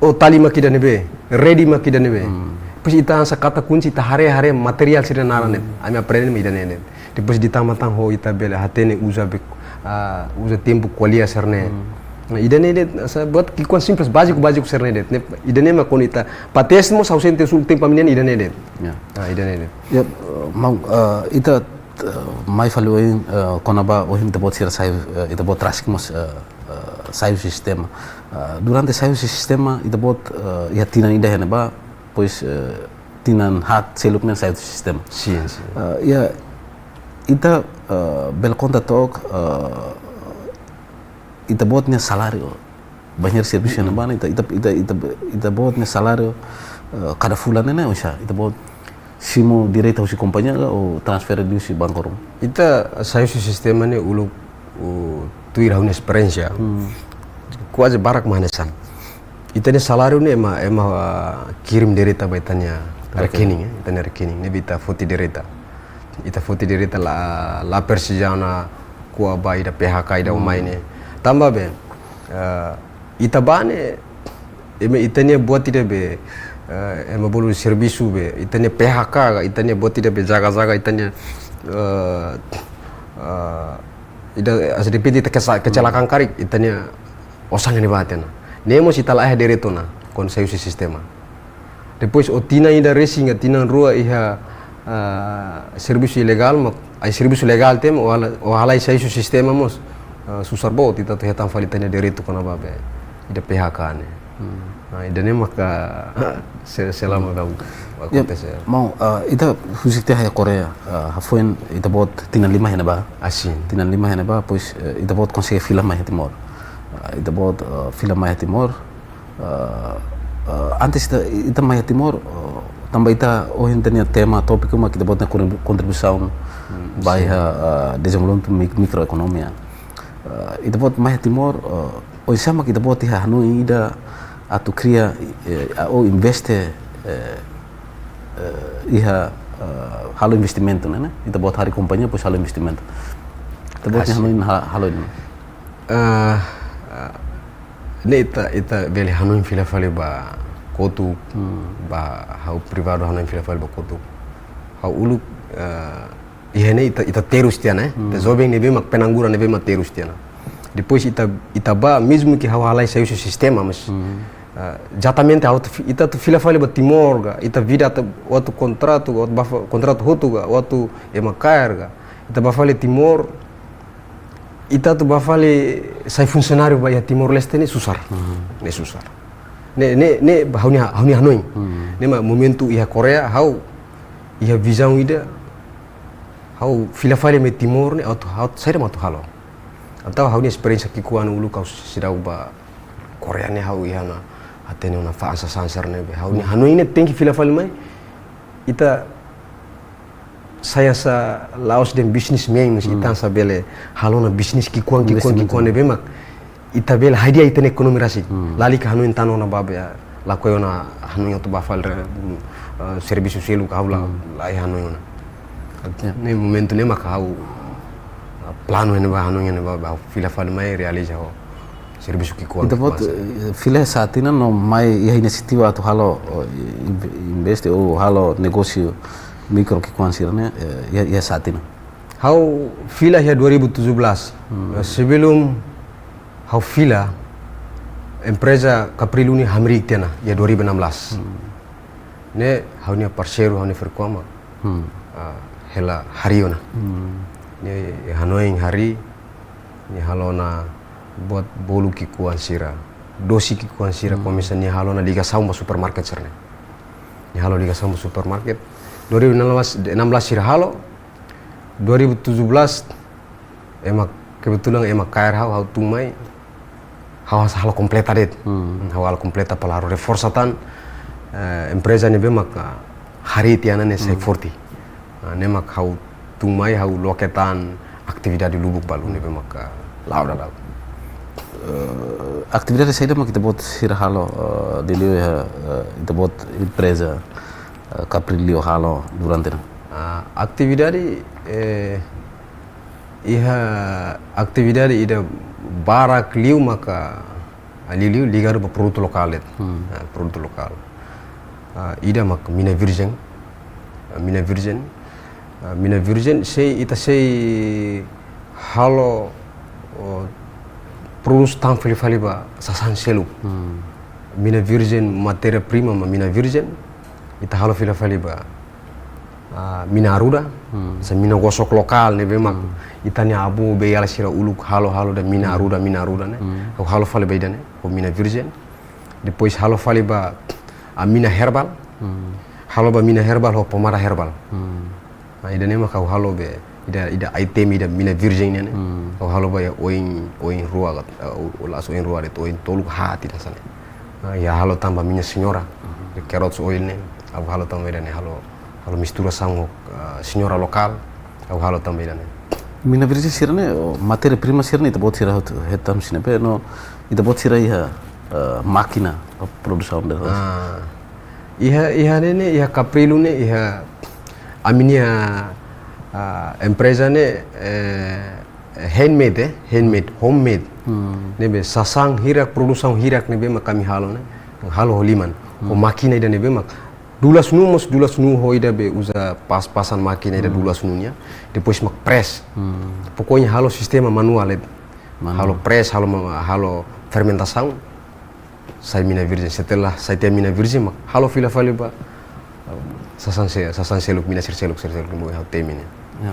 oh, tali mak ida-ne'ebé, rede mak ida-ne'ebé. Hmm. Depois ita hanesan kata kunci ita haree, haree materiál sira naran ne'e. Hmm. Ami aprende mak ida-ne'e de'it. Depois ditama tan ho ita bele hatene uza be, ah, uza tempu ko'alia sira-ne'e. Hmm. Nah, ida-ne'e de'it, hanesan buat ki'ikoan simples, báziku, báziku sira-ne'e de'it. Ne'e, ida-ne'e mak kuandu ita bá teste mós ha'u sente uluk tempu ami-nian ida-ne'e de'it. Ya. Ah, ida-ne'e de'it. Ya, eh, maun, eh, ita, eh, mai fali ohin, eh, kona-ba ohin ita-boot sira sai, eh, ita-boot rasik mós, eh, eh, sai husi sistema. Eh, durante sai husi sistema, ita-boot, eh, iha tinan ida iha ne'ebá, depois, eh, tinan haat seluk ne'e sai husi sistema. Sin, sin. Eh, ya, ita, eh, bele konta took, eh, ita-boot nia saláriu. Bainhira servisu, hmm, iha ne'ebá ne'e, ita, ita, ita, ita, ita-boot nia saláriu, eh, kada fulan ne'e, ne'e, oinsá, ita-boot simu direta husi kompañia ka, ou transfere liuhusi banku ruma? Ita sai husi sistema ne'e uluk, o, tuir ha'u-nia esperiénsia. Hmm. Kuaze barak mak hanesan. Ita-nia saláriu ne'e ema, ema, ah, kirim direta ba ita-nia Rekening, eh, ita-nia rekening ne'ebé ita foti direta. Ita foti direta la, la presiza ona ko'a ba ida P H K ida, hmm, mai ne'e. Tanba be, eh, ita bá ne'e, ema ita-nia buat ida be, eh, ema bolu servisu be, ita-nia P H K ka, ita-nia buat ida be jaga-jaga ita-nia, eh, eh, ida, asa de repente ita kesa-, kecelakaan karik, ita-nia osan ne'e bá tiha ona. Ne'e mós ita laiha direitu ona, kuandu sai husi sistema. Depois ó tinan ida resin ka tinan rua iha, ah, servisu ilegál, mak, ai servisu legál tiha mak, ó hal-, ó halai sai husi sistema mós, ah, susar boot ita atu hetan fali ita-nia direitu kona-ba be ida P H K ne'e. Hmm. Ah, ida-ne'e maka se-, selama, hmm, kau, ya, akontese. Maun, ah, ita husik tiha iha Koreia, ah, hafoin ita-boot tinan lima iha ne'ebá. Asin. Tinan lima iha ne'ebá, depois, eh, ita-boot konsege fila mai iha Timor. Ah, ita-boot, ah, fila mai iha Timor. Ah, ah, antes ita, ita mai iha Timor, ah, tanba ita ohin ita-nia tema, tópiku mak ita-boot nia kontribu-, kontribuisaun, hmm, ba, sin, iha, ah, dezenvolvimentu mik-, mikroekonomia. Ah, ita-boot mai iha Timor, ah, oinsá mak ita-boot iha hanoin ida atu kria, eh, ou investe, eh, eh, iha, eh, halo investimentu ne'e, ne'e? Ita-boot harii kompañia, depois halo investimentu. Ita-boot nia, asin, hanoin ha-, halo ne'e? Ah, ah, ne'e ita, ita bele hanoin fila fali ba kotuk, hmm, ba ha'u privadu hanoin fila fali ba kotuk. Ha'u uluk, eh, iha ne'e ita, ita terus tiha ona, eh. Hmm. Ita joven ne'ebé mak pengangguran ne'ebé mak terus tiha ona. Depois ita, ita bá, mezmu ke ha'u halai sai husi sistema, mas, hmm, ah, ezatamente ha'u atu fi-, ita atu fila fali ba Timor ka, ita vida atu, ó atu kontratu, ó atu bá fa-, kontratu hotu ka, ó atu ema kaer ka, ita bá fali Timor, ita atu bá fali sai funsionáriu ba iha Timor-Leste ne'e susar. Hmm. Ne'e susar. Ne'e, ne'e, ne'e ha'u-nia, ha'u-nia hanoin. Hmm. Ne'e mak momentu iha Koreia, ha'u iha vizaun ida, ha'u fila fali mai Timor ne'e, ha'u atu, ha'u atu saida mak atu halo. Entaun ha'u-nia esperiénsia ki'ikoan uluk ha'u seidauk bá Koreia ne'e ha'u iha ona, hatene ona fa'an sasán sira ne'ebé. Ha'u-nia, hmm, hanoin ne'e tenke fila fali mai. Ita sai hanesan la'ós de'it businessman, mas, hmm, ita hanesan bele halo ona bisnis ki'ikoan, ki'ikoan, investimentu, ki'ikoan ne'ebé mak ita bele hadi'a ita-nia ekonomia rasik. Hmm. Lalika hanoin tan ona ba be, ah, lakohi ona hanoin atu bá fali re-, eh, servisu seluk ka ha'u la, hmm, laiha hanoin ona. Ya. Ne'e momentu ne'e maka ha'u, ah, planu iha ne'ebá, hanoin iha ne'ebá, ba fila fali mai realiza ho servisu ki'ikoan, ita-boot, ki'ikoan sira, eh, fila iha sá tinan no mai iha inisiativa atu halo, oh, in-, investe ou halo negósiu mikro ki'ikoan sira ne'e, eh, iha, iha sá tinan? Ha'u fila iha dua ribu tujuh belas. Hmm. Eh, sebelum ha'u fila, empreza Caprilli ne'e hamriik tiha ona iha dua ribu enam belas. Hmm. Ne'e ha'u-nia parseiru, ha'u-nia ferik-oan mak, hmm, ah, hela harii ona. Hmm. Ne'e hanoin harii, ne'e halo ona buat bolu ki'ikoan sira, dosi ki'ikoan sira, hmm, komesa nia halo ona ligasaun ba supermarket sira ne'e. Nia halo ligasaun ba supermarket. Dua ribu enam belas, enam belas sira halo, dua ribu tujuh belas, ema, kebetulan ema kaer ha'u, ha'u tun mai, ha'u hanesan halo kompleta de'it. Hmm. Ha'u halo kompleta para ha'u reforsa tan, eh, empreza ne'ebé mak, ah, harii tiha ona ne'e sai, hmm, forte. Ah, ne'e mak ha'u tun mai ha'u loke tan atividade lubuk balu ne'ebé mak, ah, la'o daudaun. Eh, atividade saida mak ita-boot sira halo, eh, liuliu iha, eh, ita-boot empreza, eh, Caprilli halo durante ne'e? Ah, atividade, eh, iha atividade ida barak liu maka, ah, liuliu ligadu ba produtu lokál de'it. Hmm. Ah, produtu lokál. Ah, ida mak mina virjen. Ah, mina virjen. Ah, mina virjen sei ita sei halo, oh, prodús tan fila fali ba sasán seluk. Hmm. Mina virjen, matéria prima mak mina virjen. Ita halo fila fali ba, ah, mina arruda, hmm, hanesan mina gosok lokál ne'ebé mak, hmm, ita-nia avó beiala sira uluk halo, halo de'it mina, hmm, arruda, mina arruda ne'e. Hmm. Ha'u halo fali ba ida-ne'e, ho mina virjen. Depois halo fali ba, ah, mina herbál. Hmm. Halo ba mina herbál ho pomada herbál. Hmm. Ah, ida-ne'e mak ha'u halo be, ida, ida item ida mina virjen ne'e, ne'e. Hmm. Ha'u halo ba iha oin, oin rua ka, ah, o, o la'ós oin rua de'it, oin tolu haat ida hanesan ne'e. Ah, iha halo tan ba mina señora, hmm, carrots oil ne'e, ha'u halo tan ba ida-ne'e halo, halo misturasaun ho, ah, señora lokál, ha'u halo tan ba ida-ne'e. Mina virjen sira-ne'e, oh, matéria prima sira-ne'e, ita-boot sira hetan husi ne'ebé, no ita-boot sira iha, eh, mákina, oh, produsaun de'it. Ah, Iha, iha ne'e ne'e, iha Caprilu ne'e, iha ami-nia, ah, empreza ne'e, eh, handmade, eh, handmade, homemade. Hmm. Ne'ebé sasán hirak, produsaun hirak ne'ebé mak ami halo ne'e. Halo ho liman. Ho, hmm, mákina ida ne'ebé mak dulas nuu mós, dulas nuu ho ida be uza pas-pasan mákina ida, hmm, dulas nuu nian. Depois mak press. Hmm. Pokoknya halo sistema manuál, eh. Manuál. Halo press, halo ma-, halo fermentasaun. Sai mina virjen, setelah sai tiha mina virjen mak halo fila fali ba, eh, sasán se-, sasán seluk, mina sira seluk, sira seluk ne'ebé ha'u temi ne'e. Ya.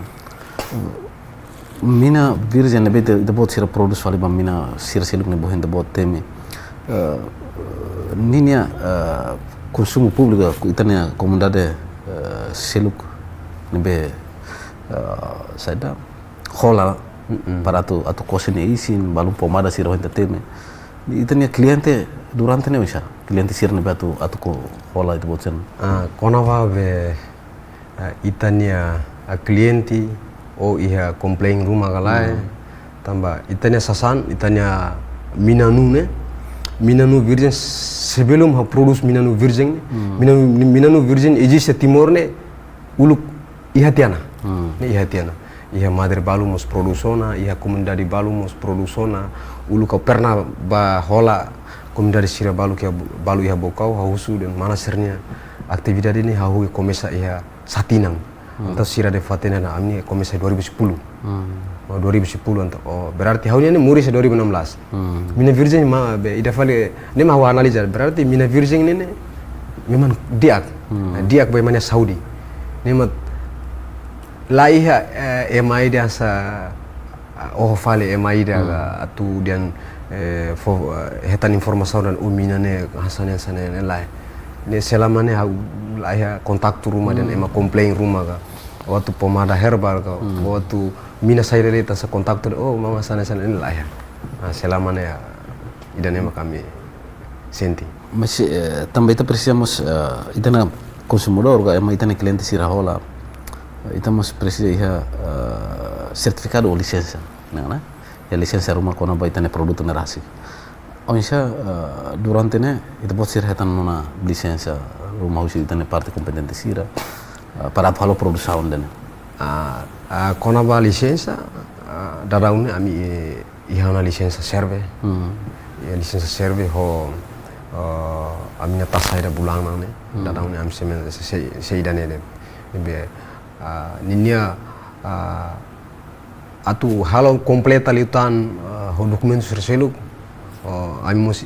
Mina virjen ne'ebé ita-boot sira produs fali ba mina sira seluk ne'ebé ita-boot temi. Eh, ninia, eh, konsumu públiku, ita-nia komunidade, eh, seluk ne'ebé, eh, saida, hola, mm-mm, para atu, atu kose nia isin, balun pomada sira ohin ita temi. Ita-nia kliente durante ne'e oinsá? Kliente sira ne'ebé atu, atu ko-, hola ita-boot sira. Ah, kona-ba be, ah, ita-nia, ah, kliente ou iha komplain ruma ka lae, hmm, tanba ita-nia sasán, ita-nia mina nuu ne'e, mina nuu virjen, sebelum ha'u produs mina nuu virjen ne'e, hmm, mina nuu, mina nuu virjen eziste Timor ne'e, uluk iha tiha ona. Hmm. Ne'e iha tiha ona. Iha madre balu mós produs ona, iha komunidade balu mós produs ona. Uluk ha'u pernah bá hola komunidade sira balu ke bu-, balu iha Baucau, ha'u husu dehan mana sira-nia atividade ne'e, ha'u komesa iha sá tinan. Hmm. Entaun sira dehan fatin ona ami komesa dua ribu sepuluh. Hmm. Oh, dua ribu sepuluh entaun. Oh, berarti ha'u-nian ne'e moris dua ribu enam belas. Hmm. Mina virjen mak be ida fali ne'e mak ha'u analiza. Berarti mina virjen ne'e ne'e memang di'ak. Hmm. Di'ak ba ema nia saúde. Ne'e mak la iha, eh, ema ida hanesan, ah, oho fali ema ida, hmm, ka atu dehan, eh, fó, eh, hetan informasaun dehan, oh, mina ne'e hanesan ne'e, hanesan ne'e, ne'e lae. Ne'e selama ne'e ha'u la iha kontaktu ruma dehan, hmm, ema komplain ruma ka. Ou atu pomada herbal ka, hmm, ou atu mina saida de'it hanesan kontaktu, oh, mak hanesan ne'e, hanesan ne'e, ne'e la iha. Ah, selama ne'e, ah, ida-ne'e mak ami sente. Mas, eh, tanba ita presiza mós, eh, ita-nia konsumidór ka ema ita-nia kliente sira hola, eh, ita mós presiza iha, eh, sertifikadu ou lisensa, ne'e, ne'e? Iha lisensa ruma kona-ba ita-nia produtu ne'e rasik. Oinsá, eh, durante ne'e, ita-boot sira hetan ona lisensa ruma husi ita-nia parte kompetente sira, eh, para atu halo produsaun ida-ne'e? Ah, ah, kona-ba lisensa, ah, daudaun ne'e ami, eh, iha ona lisensa serve. Hmm. Iha lisensa serve ho, eh, ami-nia taxa ida bulanan ne'e. Hmm. Daudaun ne'e ami sei men-, sei, sei, sei ida-ne'e de'it. Ne'ebé, ah, ninia, ah, atu halo kompleta liután, ah, ho dokumentu sira seluk. Oh, ami mós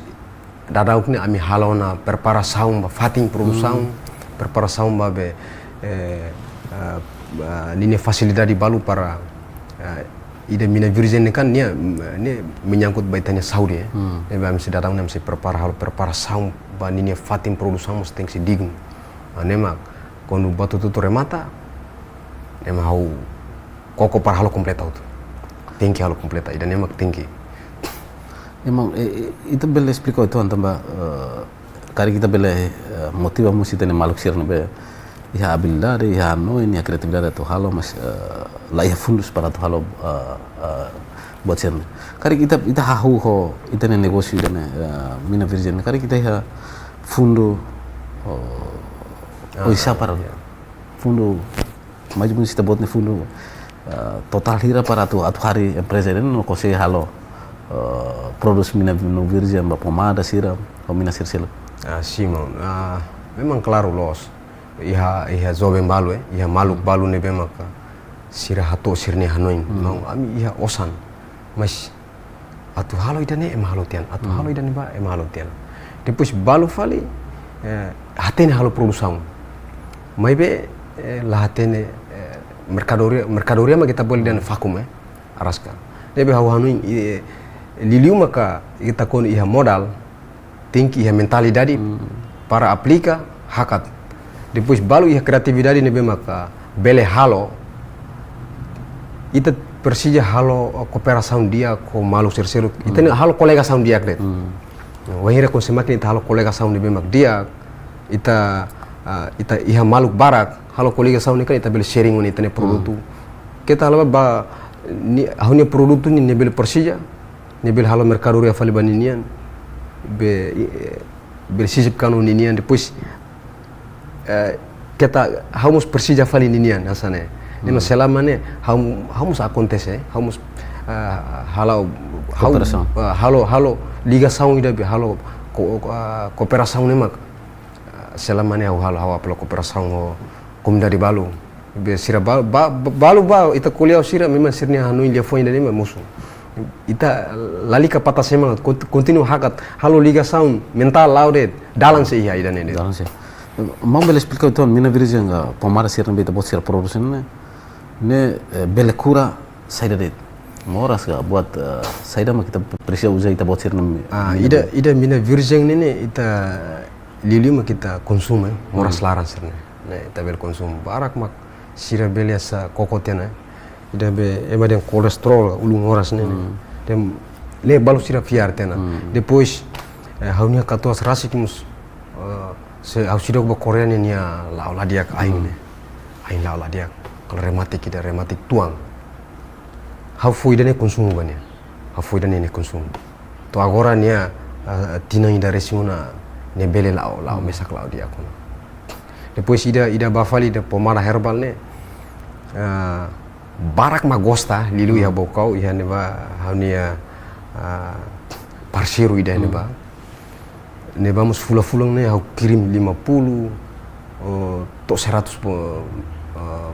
daudaun ne'e ami halo ona preparasaun ba fatin produsaun, hmm, preparasaun ba be, eh, ah, ah, ninia fasilidade balu para, ah, ida mina virjen ne'e kan nia, ne'e menyangkut ba ita-nia saúde, eh. Hmm. Ne'ebé ami sei daudaun ne'e ami sei prepara, halo preparasaun ba ninia fatin produsaun mós tenke sei dignu. Ah, ne'e mak kuandu buat hotu-hotu remata, ne'e mak ha'u koko para halo kompleta hotu. Tenke halo kompleta, ida-ne'e mak tenke. Ema, eh, eh, ita bele esplika uitoan tanba, eh, karik ita bele, eh, motiva mós ita-nia maluk sira ne'ebé iha abilidade, iha hanoin, iha kriatividade atu halo, mas, eh, la iha fundus para atu halo, eh, eh, buat sira-ne'e. Karik ita, ita hahú ho ita-nia negósiu ida-ne'e, eh, mina virjen, karik ita iha fundu, oh, ah, oinsá para, iya, fundu, mais ou menus ita-boot nia fundu, eh, totál hira para atu, atu harii empreza ida-ne'e no konsege halo, eh, produs mina nuu virjen ba pomada sira, ho mina sira seluk. Ah, sin, maun. Ah, memang klaru loos. Iha, iha joven balu, eh, iha maluk balu ne'ebé maka sira hato'o sira-nia hanoin. Hmm. Maun, ami iha osan. Mas atu halo ida-ne'e ema halo tiha ona, atu, hmm, halo ida-ne'ebá ema halo tiha ona. Depois balu fali, eh, hatene halo produsaun. Maibé, eh, la hatene, eh, merkadoria, merkadoria mak ita bolu dehan, hmm, vakum, eh, araska. Ne'ebé ha'u hanoin, eh, liuliu maka ita kuandu iha modal, tenke iha mentalidade, hmm, para aplika hakat. Depois balu iha kriatividade ne'ebé maka bele halo. Ita presiza halo kooperasaun di'ak ho maluk sira seluk. Ita, hmm, ne'e halo kolegasaun di'ak de'it. Hmm. Wainhira konsege mákina ita halo kolegasaun ne'ebé mak di'ak. Ita, ah, ita iha maluk barak, halo kolegasaun ne'e kan ita bele sharing ona ita-nia, hmm, produtu. Keta halo ba, ni, ha'u-nia produtu ne'e, ne'e bele presiza, ne'e bele halo merkadoria fali ba ninian, be, eh, bele sisip kanu ninian, depois eh, keta ha'u mós presiza fali ninian hanesan ne'e. Ne'e mak selama ne'e ha'u, ha'u mós akontese, ha'u mós, eh, halo, ha'u, kooperasaun. Eh, halo, halo ligasaun ida be halo ko-, eh, kooperasaun ne'e mak, eh, selama ne'e ha'u halo, ha'u apela kooperasaun ho komunidade balu. Be sira ba, ba, ba, balu ba, ita ko'alia ho sira, memang sira-nia hanoin liafuan ida-ne'e mak mosu. Ita lalika patah semangat, kont-, kontinua hakat, halo ligasaun mentál la'o de'it, dalan sei iha ida-ne'e de'it. Dalan sei. Maun bele esplika uitoan mina virjen ka pomada sira ne'ebé ita-boot sira produs ne'e, ne'e, eh, bele kura saida de'it? Moras ka buat, eh, saida mak ita presiza uza ita-boot sira ne'e? Ah, mina ida, virjen. Ida mina virjen ne'e ne'e ita liuliu mak ita konsumu, eh, moras laran sira-ne'e. Ne'e, ita bele konsumu barak mak sira bele hanesan koko tiha ona. Ida be ema dehan kolesterol, ulun moras ne'e. Hmm. Dehan ne'e balu sira fiar tiha ona. Hmm. Depois, eh, ha'u-nia katuas rasik mós, eh, se ha'u seidauk ba Koreia ne'e nia la'o la di'ak ain ne'e. Ain la'o la di'ak. Kalau rematik ida, rematik tuan. Ha'u fó ida-ne'e konsumu ba nia. Ha'u fó ida-ne'e nia konsumu. To'o agora nia, ah, tinan ida resin ona nia bele la'o, la'o mesak la'o di'ak ona. Depois ida, ida ba fali ida pomada herbal ne'e, ah, barak mak gosta, liuliu iha Baucau, iha ne'ebá, ha'u-nia, ah, parseiru ida ne'ebá. Ne'ebá mós fulan-fulan ne'e ha'u kirim lima puluh, oh, to'o seratus bo-, ah,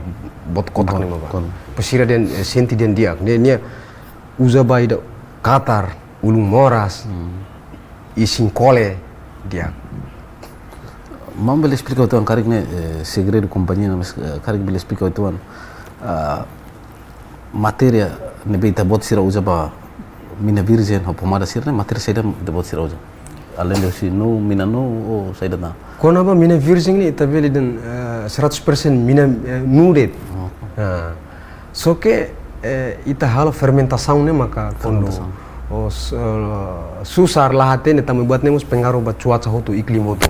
buat kotak ne'ebá. Kotak. Pas sira dehan, eh, sente dehan di'ak. Ne'e, nia uza ba ida katar, ulun moras, isin kole, di'ak. Maun bele esplika uitoan karik ne'e, eh, segredu kompañia, mas, eh, karik bele esplika uitoan, ah, matéria ne'ebé ita-boot sira uza ba mina virjen ho pomada sira-ne'e, matéria saida ita-boot sira uza? Além de husi nu, mina nu, ou saida tan? Kona-ba mina virjen ne'e ita bele dehan, eh, seratus persen mina, eh, nu de'it. Oh. Ah. Só ke, eh, ita halo fermentasaun ne'e maka kuandu, fermentasaun, os, eh, susar la hatene tanba buat ne'e mós pengaruh ba cuaca hotu, iklim hotu.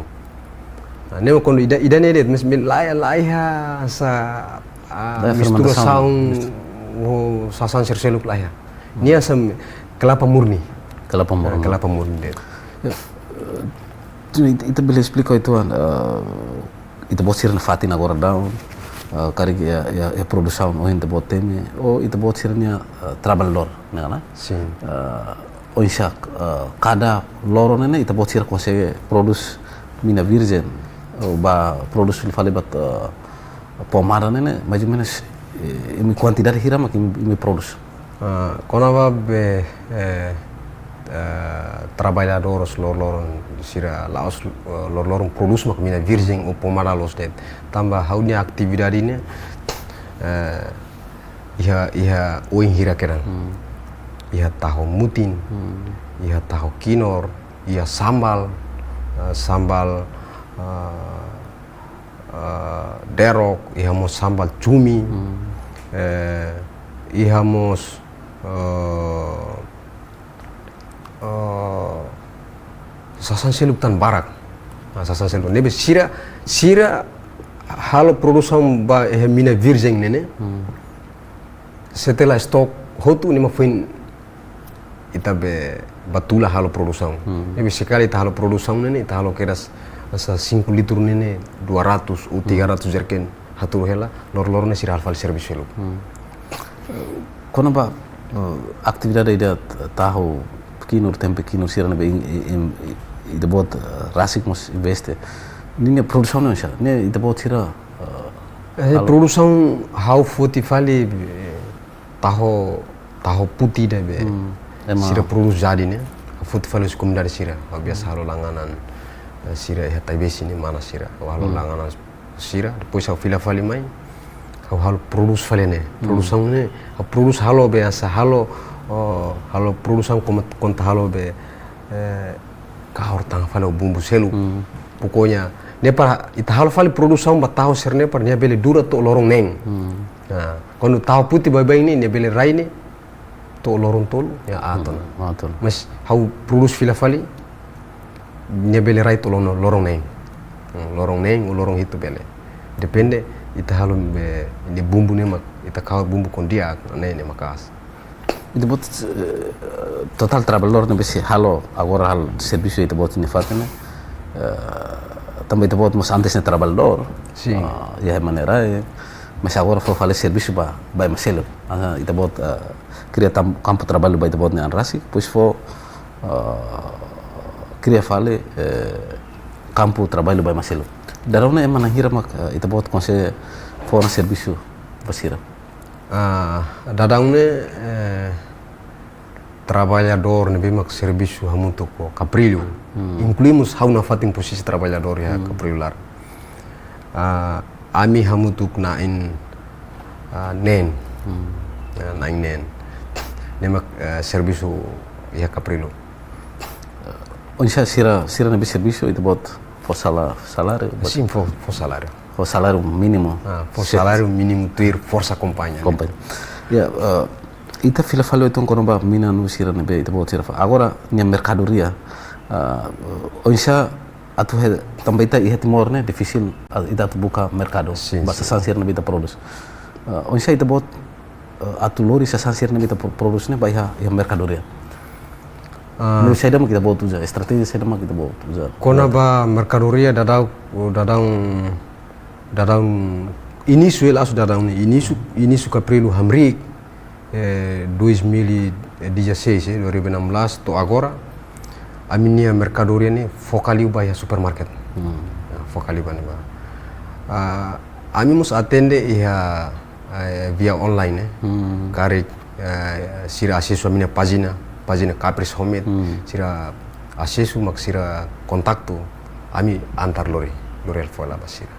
Nah, ne'e kuandu ida, ida-ne'e de'it, mes, mes, la iha, la iha hanesan, ah, la iha misturasaun, fermentasaun, misturasaun ho sasán sira seluk la iha. Nia hanesan kelapa murni. Kelapa murni. Ah, kelapa murni de'it. Ya, eh, ita, ita bele esplika uitoan, eh, ita-boot sira-nia fatin agora daudaun, eh, karik iha, iha, iha produsaun ohin ita-boot temi, ou ita-boot sira-nia, eh, trabalhadór, ne'e kan? Sin. Eh, oinsá, eh, kada loron ne'e ne'e ita-boot sira konsege produs mina virjen, ou ba produs fila fali ba, eh, pomada ne'e ne'e, mais ou menus, eh, imi kuantidade hira mak imi, imi produs? Ah, kona-ba be, eh, eh, trabalhadores loroloron sira la'ós, eh, loroloron produs mak mina virjen ou pomada loos de'it. Tanba ha'u-nia atividade ne'e, eh, iha, iha oin hira kedan. Hmm. Iha taho mutin, hmm, iha taho kinur, iha sambal, eh, sambal, eh, eh, derok, iha mós sambal cumi, hmm, eh, iha mós, eh, eh, sasán seluk tan barak. Ah, sasán seluk. Ne'ebé sira, sira halo produsaun ba iha mina virjen ne'e ne'e. Hmm. Setelah stok hotu ne'e mak foin ita be ba tula halo produsaun. Hmm. Ne'ebé sekali ita halo produsaun ne'e ne'e, ita halo kedas hanesan cinco litro ne'e ne'e, dua ratus ou tiga ratus jerrycan hatudu hela, loroloron ne'e sira halo fali servisu seluk. Hmm. Kona-ba, eh, atividade ida taho kinur, tempe kinur sira ne'ebé in, in, in, ita-boot, eh, rasik mós investe. Ninia produsaun ne'e oinsá? Ne'e ita-boot sira, eh, eh, halo? Produsaun ha'u foti fali, eh, taho, taho puti ida be. Hmm, ema. Sira produs jadi ne'e. Ha'u foti fali husi komunidade sira. Ha'u biasa, hmm, halo langganan, eh, sira iha Taibesi ne'e, mana sira. Ha'u halo, hmm, langganan sira, depois ha'u fila fali mai, ha'u halo produs fali ne'e. Hmm. Produsaun ne'e, ha'u produs halo be hanesan halo, oh, halo produsaun kona-, konta halo be, eh, kahur tanga fali ho bumbu seluk. Hmm. Pokoknya, ne'e para ita halo fali produsaun ba taho sira-ne'e para nia bele dura to'o loron neen. Hmm. Nah, kuandu taho puti baibain ne'e, nia bele rai ne'e to'o loron tolu, ya, aat ona. Hmm, aat ona. Mas ha'u produs fila fali, nia bele rai to'o loron, loron neen. Hmm, loron neen ou loron hitu bele. Depende, ita halo be, nia bumbu ne'e mak, ita kahur bumbu kona di'ak, ne'e, ne'e maka'as. Ita-boot, eh, totál trabalhadór ne'ebé sei halo, agora halo servisu ita-boot nia fatin ne'e, eh, Tanba ita-boot mós antes ne'e traballadór. Sin. Ah, iha ema nia rai, mas agora fó fali servisu ba, ba ema seluk. Ah, ita-boot, ah, kria tam-, kampu traballu ba ita-boot nia an rasik, depois fó, ah, kria fali, eh, kampu traballu ba ema seluk. Daudaun ne'e ema na'in hira mak, eh, ita-boot konsege fó ona servisu ba sira? Ah, daudaun ne'e, eh, traballadór ne'ebé mak servisu hamutuk ho Caprilho. Hmm. Inklui mós ha'u nafatin posisi traballadór iha, hmm, Caprilho laran. Ah, ami hamutuk na'in, ah, neen. Hmm. Ah, na'in neen. Ne'e mak, eh, servisu iha Caprilho. Oinsá sira, sira ne'ebé servisu, ita-boot fó sala-, saláriu, boot? Sin, fó, fó saláriu. Fó saláriu mínimu. Ah, fó, sin, saláriu mínimu tuir forsa kompañia. Kompañia. Ya, eh, ita fila fali uitoan kona-ba mina no sira ne'ebé ita-boot sira fó. Agora, nia merkadoria, ah, oinsá atu he-, tanba ita iha Timor ne'e difisil, ah, ita atu buka merkadu. Sin, ba, sin, sasán sira ne'ebé ita prodús. Ah, oinsá ita-boot, eh, atu lori sasán sira ne'ebé ita pro-, prodús ne'e ba iha, iha merkadoria? Ah. Meiu saida mak ita-boot uza, estratéjia saida mak ita-boot uza? Kona-ba merkadoria daudaun, daudaun, daudaun inísiu hela asu daudaun ne'e, inísiu, inísiu Caprilho hamriik, eh, dois mil e dezasseis, eh, dua ribu enam belas, to'o agora, ami-nia merkadoria ne'e foka liu ba iha supermarket. Hmm. Ya, foka liu ba ne'ebá. Ah, ami mós atende iha, eh, via online, eh. Hmm. Karik, eh, sira asesu ami-nia pájina, pájina Capris Homemade, hmm, sira asesu mak sira kontaktu, ami antar lori, lori hela fó hela ba sira.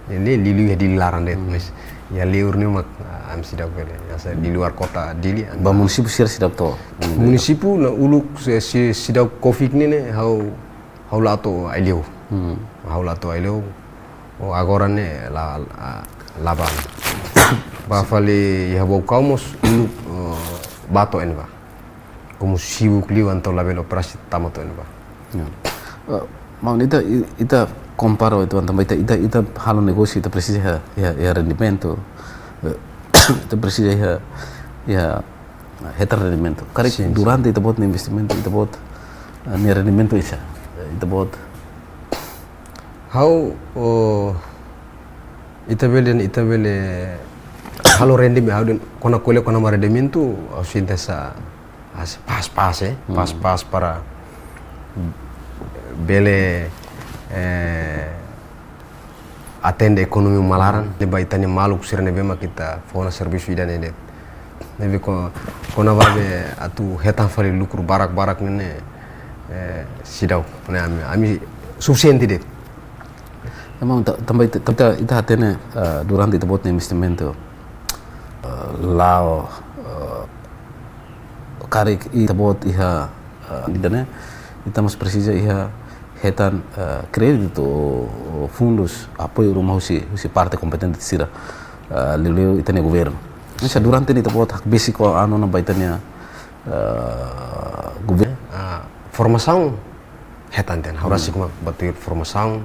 Ne'e liuliu iha Dili laran de'it, hmm, mas iha liur ne'e mak, ah, ami seidauk bele. Hanesan di luar kota Dili, ami. Ba munisípiu sira seidauk to'o? Munisípiu ne'e uluk se-, se-, seidauk Covid ne'e, ne'e ha'u, ha'u la to'o Aileu. Hmm. Ha'u la to'o Aileu. Oh, agora ne'e la, la, la bá. Bá fali iha Baucau mós uluk, eh, bá to'o ne'ebá. Komu sibuk liu entaun labele operasi tama to'o ne'ebá. Ya. Eh, maun, ita, i-, ita kompara uitoan tanba ita, ita, ita halo negósiu, ita presiza iha, iha, iha rendimentu. Eh, ita presiza iha, iha hetan rendimentu. Karik, sin, sin, durante ita-boot nia investimentu, ita-boot, eh, nia rendimentu oinsá? Eh, ita-boot. Ha'u, oh, ita bele dehan, ita bele halo rendimentu, ha'u dehan kona ko'alia kona-ba rendimentu, ha'u sente hanesan, hanesan pas-pas, eh, hmm, pas-pas para bele, eh, atende ekonomia uma laran, ne'ebé ita-nia maluk sira ne'ebé mak ita fó ona servisu ida-ne'e de'it. Ne'ebé ko-, kona-ba be atu hetan fali lukru barak-barak ne'e, eh, seidauk, ne'e ami, ami sufisiente de'it. Ema ta-, tanba ita, ita, ita hatene, eh, durante ita-boot nia investimentu, eh, la'o, eh, karik ita-boot iha, eh, ida-ne'e, ita mós presiza iha hetan, eh, kréditu, fundus, apoiu ruma husi, husi parte kompetente sira, eh, liuliu ita-nia governu. Mas, sin, durante ne'e ita-boot hakbesik ona ba ita-nia, eh, governu. Ah, formasaun hetan tiha ona. Ha'u, hmm, rasik mak bá tuir formasaun.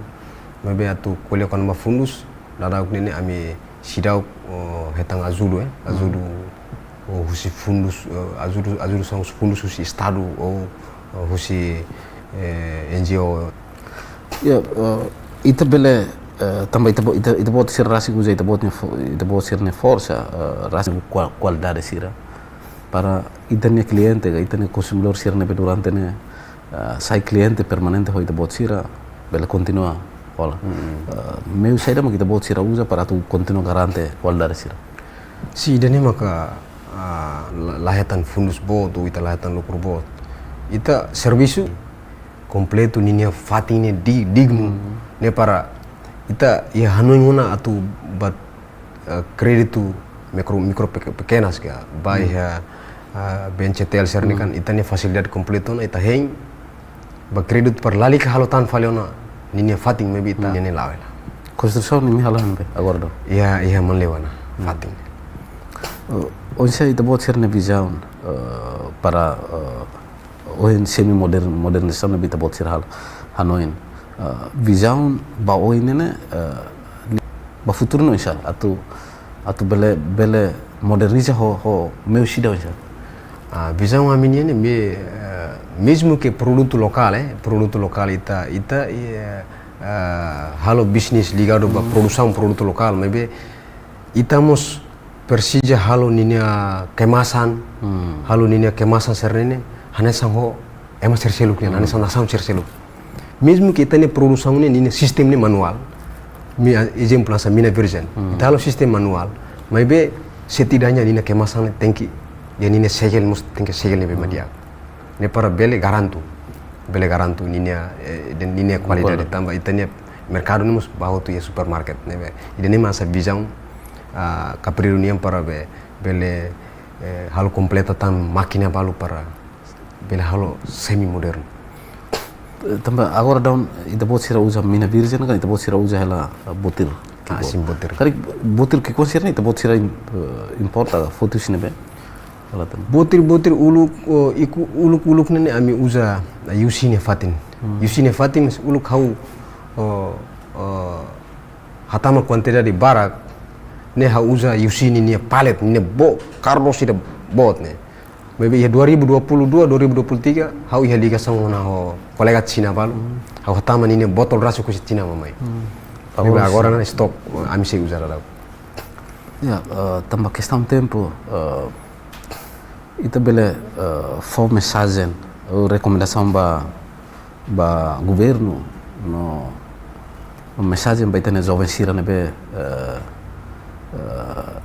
Maibé atu ko'alia kona-ba fundus, daudauk ne'e ne'e ami seidauk, oh, hetan ajuda, eh. Hmm. Ajuda, oh, husi fundus, eh, ajuda, ajuda são fundus husi estadu ou, oh, husi, eh, N G O. Ya, eh, ita bele, eh, tanba ita-bo-, ita, ita-boot sira rasik uza ita-boot nia fo-, ita-boot sira-nia forsa, eh, rasik kual-, kualidade sira. Para ita-nia kliente, ka ita-nia konsumidór sira ne'ebé durante ne'e, ah, sai kliente permanente ho ita-boot sira, bele kontinua hola. Mm-mm. Ah, meiu saida mak ita-boot sira uza para atu kontinua garante kualidade sira? Sin, ida-ne'e maka, ah, la, la hetan fundus boot, ou ita la hetan lukru boot. Ita servisu kompletu ninia fatin ne'e di-, dignu, mm, ne'e para ita iha hanoin ona atu bá eh, kréditu mikro, mikro peke-, pekenas ka, ba, hmm, iha, eh, B N C T L sira-ne'e, hmm, kan, ita-nia fasilidade kompletu ona, ita hein, ba kréditu para lalika halo tan fali ona ninia fatin, maibé ita, hmm, ninia la'o hela. Konstrusaun ne'e imi halo iha ne'ebé agora daudaun? Iha, iha Manleuana, hmm, fatin. Eh, oinsá ita-boot sira-nia vizaun, eh, para, eh, ohin semi modern, modernizasaun ne'ebé ita-boot sira halo, hanoin. Eh, vizaun ba oin ne'e, eh, ba futuru ne'e oinsá, atu, atu bele, bele moderniza ho, ho meius ida oinsá? Ah, vizaun ami-nian ne'e, eh, mezmu ke produtu lokál, eh, produtu lokál ita, ita, eh, ah, halo bisnis ligadu ba produsaun produtu lokál, maibé ita mós presiza halo ninia kemasan, halo ninia kemasan sira-ne'e, hanesan ho ema sira seluk nian, hanesan nasaun sira seluk. Mezmu ke ita-nia produsaun ne'e ninia sistema ne'e manuál. Mi, ah, ezemplu hanesan mina virjen. Ita halo sistema manuál, maibé setidaknya ninia kemasan ne'e tenke, ya ninia segel mós tenke segel ne'ebé mak di'ak. Ne'e para bele garantu, bele garantu ninia, eh, dehan ninia kualidade tanba ita-nia merkadu ne'e mós ba hotu iha supermarket ne'ebé. Ida-ne'e mak hanesan vizaun, ah, Capri Reunião para be, bele, eh, halo kompleta tan mákina balu para bele halo semi modernu. Eh, tanba agora daudaun ita-boot sira uza mina virjen ka ita-boot sira uza hela, eh, botir ki'ikoan. Ah, sin, botir. Karik botir ki'ikoan sira-ne'e ita-boot sira im-, eh, importa foti husi ne'ebé? Botir, botir uluk, oh, iku, uluk, uluk ne'e ami uza, ah, U C nia fatin. U C nia fatin, mas uluk ha'u, oh, oh, hatama kuantidade barak, ne'e ha'u uza U C ninia palet, ninia boot, kardos ida boot ne'e. Maibé iha dua ribu dua puluh dua, dua ribu dua puluh tiga, ha'u iha ligasaun ona ho kolega Xina balu. Ha'u hatama ninia botol rasik husi Xina mak mai. Maibé agora ne'e stok, ami sei uza dadauk. Ya, eh, tanba kestaun tempu, eh, ita bele, eh, fó mensajen, eh, rekomendasaun ba, ba governu, no, no mensajen ba ita-nia joven sira ne'ebé, eh, eh,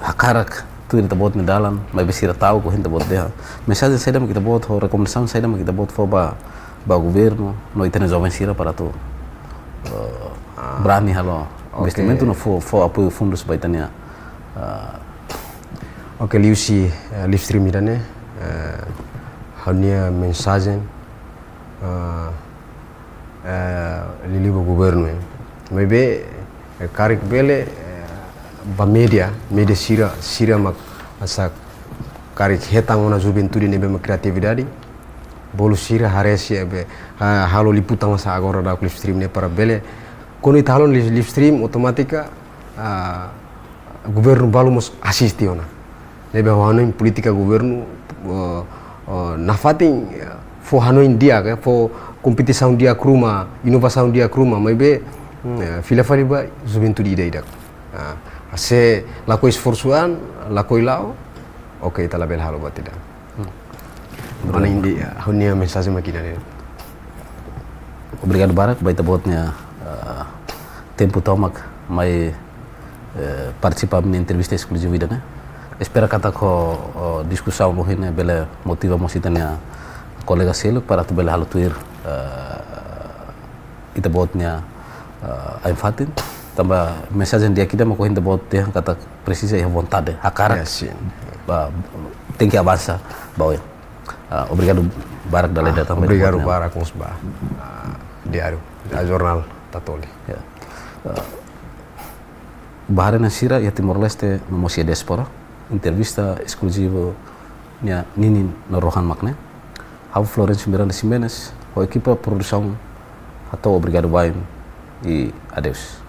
hakarak tuir ita-boot nia dalan, maibé sira ta'uk ohin ita-boot dehan. Mensajen saida mak ita-boot, ho rekomendasaun saida mak ita-boot fó ba, ba governu, no ita-nia joven sira para atu, eh, brani halo investimentu no fó, fó apoiu fundus ba ita-nia, eh, Oke, liuhusi, eh, live stream ida-ne'e, eh, ha'u-nia mensajen, eh, eh, liuliu ba governu, eh. Maibé, eh, karik bele, eh, ba média, média sira, sira mak hanesan karik hetan ona juventude ne'ebé mak kriatividade, bolu sira haree se be, ha-, halo liputan hanesan agora dadauk live stream ne'e para bele. Kuandu ita halo live, live stream, automátika, ah, governu balu mós asiste ona. Ne'ebé ha'u hanoin polítika governu, eh, eh, nafatin, eh, fó hanoin di'ak, eh, fó kompetisaun di'ak ruma, inovasaun di'ak ruma, maibé, mm, eh, fila fali ba juventude ida-idak. Ah, se lakohi esforsu an, lakohi la'o, oke, ita labele halo buat ida. Mana indi, eh, ha'u-nia mensajen mak ida-ne'e. Obrigadu barak ba ita-boot nia, eh, tempu tomak mai, eh, partisipa ami-nia entrevista eskluzivu ida-ne'e. Espera katak ho, ho diskusaun ohin ne'e bele motiva mós ita-nia kolega seluk para atu bele halo tuir, eh, ita-boot nia, eh, ain-fatin. Tanba mensajen di'ak ida mak ohin ita-boot dehan katak presiza iha vontade, hakarak. Ya, sin. Ba, tenke avansa ba oin. Ah, obrigadu barak dala ida tan ba ita-boot nia. Obrigadu barak mós ba, ah, diáriu, ah, jornál Tatoli. Ya. Ah, ba haree-na'in sira iha Timor-Leste no mós iha diáspora, entrevista eskluzivu ninia ninin no rohan mak ne'e. Ha'u Florencio Miranda Ximenes, ho ekipa produsaun hato'o obrigadu wa'in i adeus.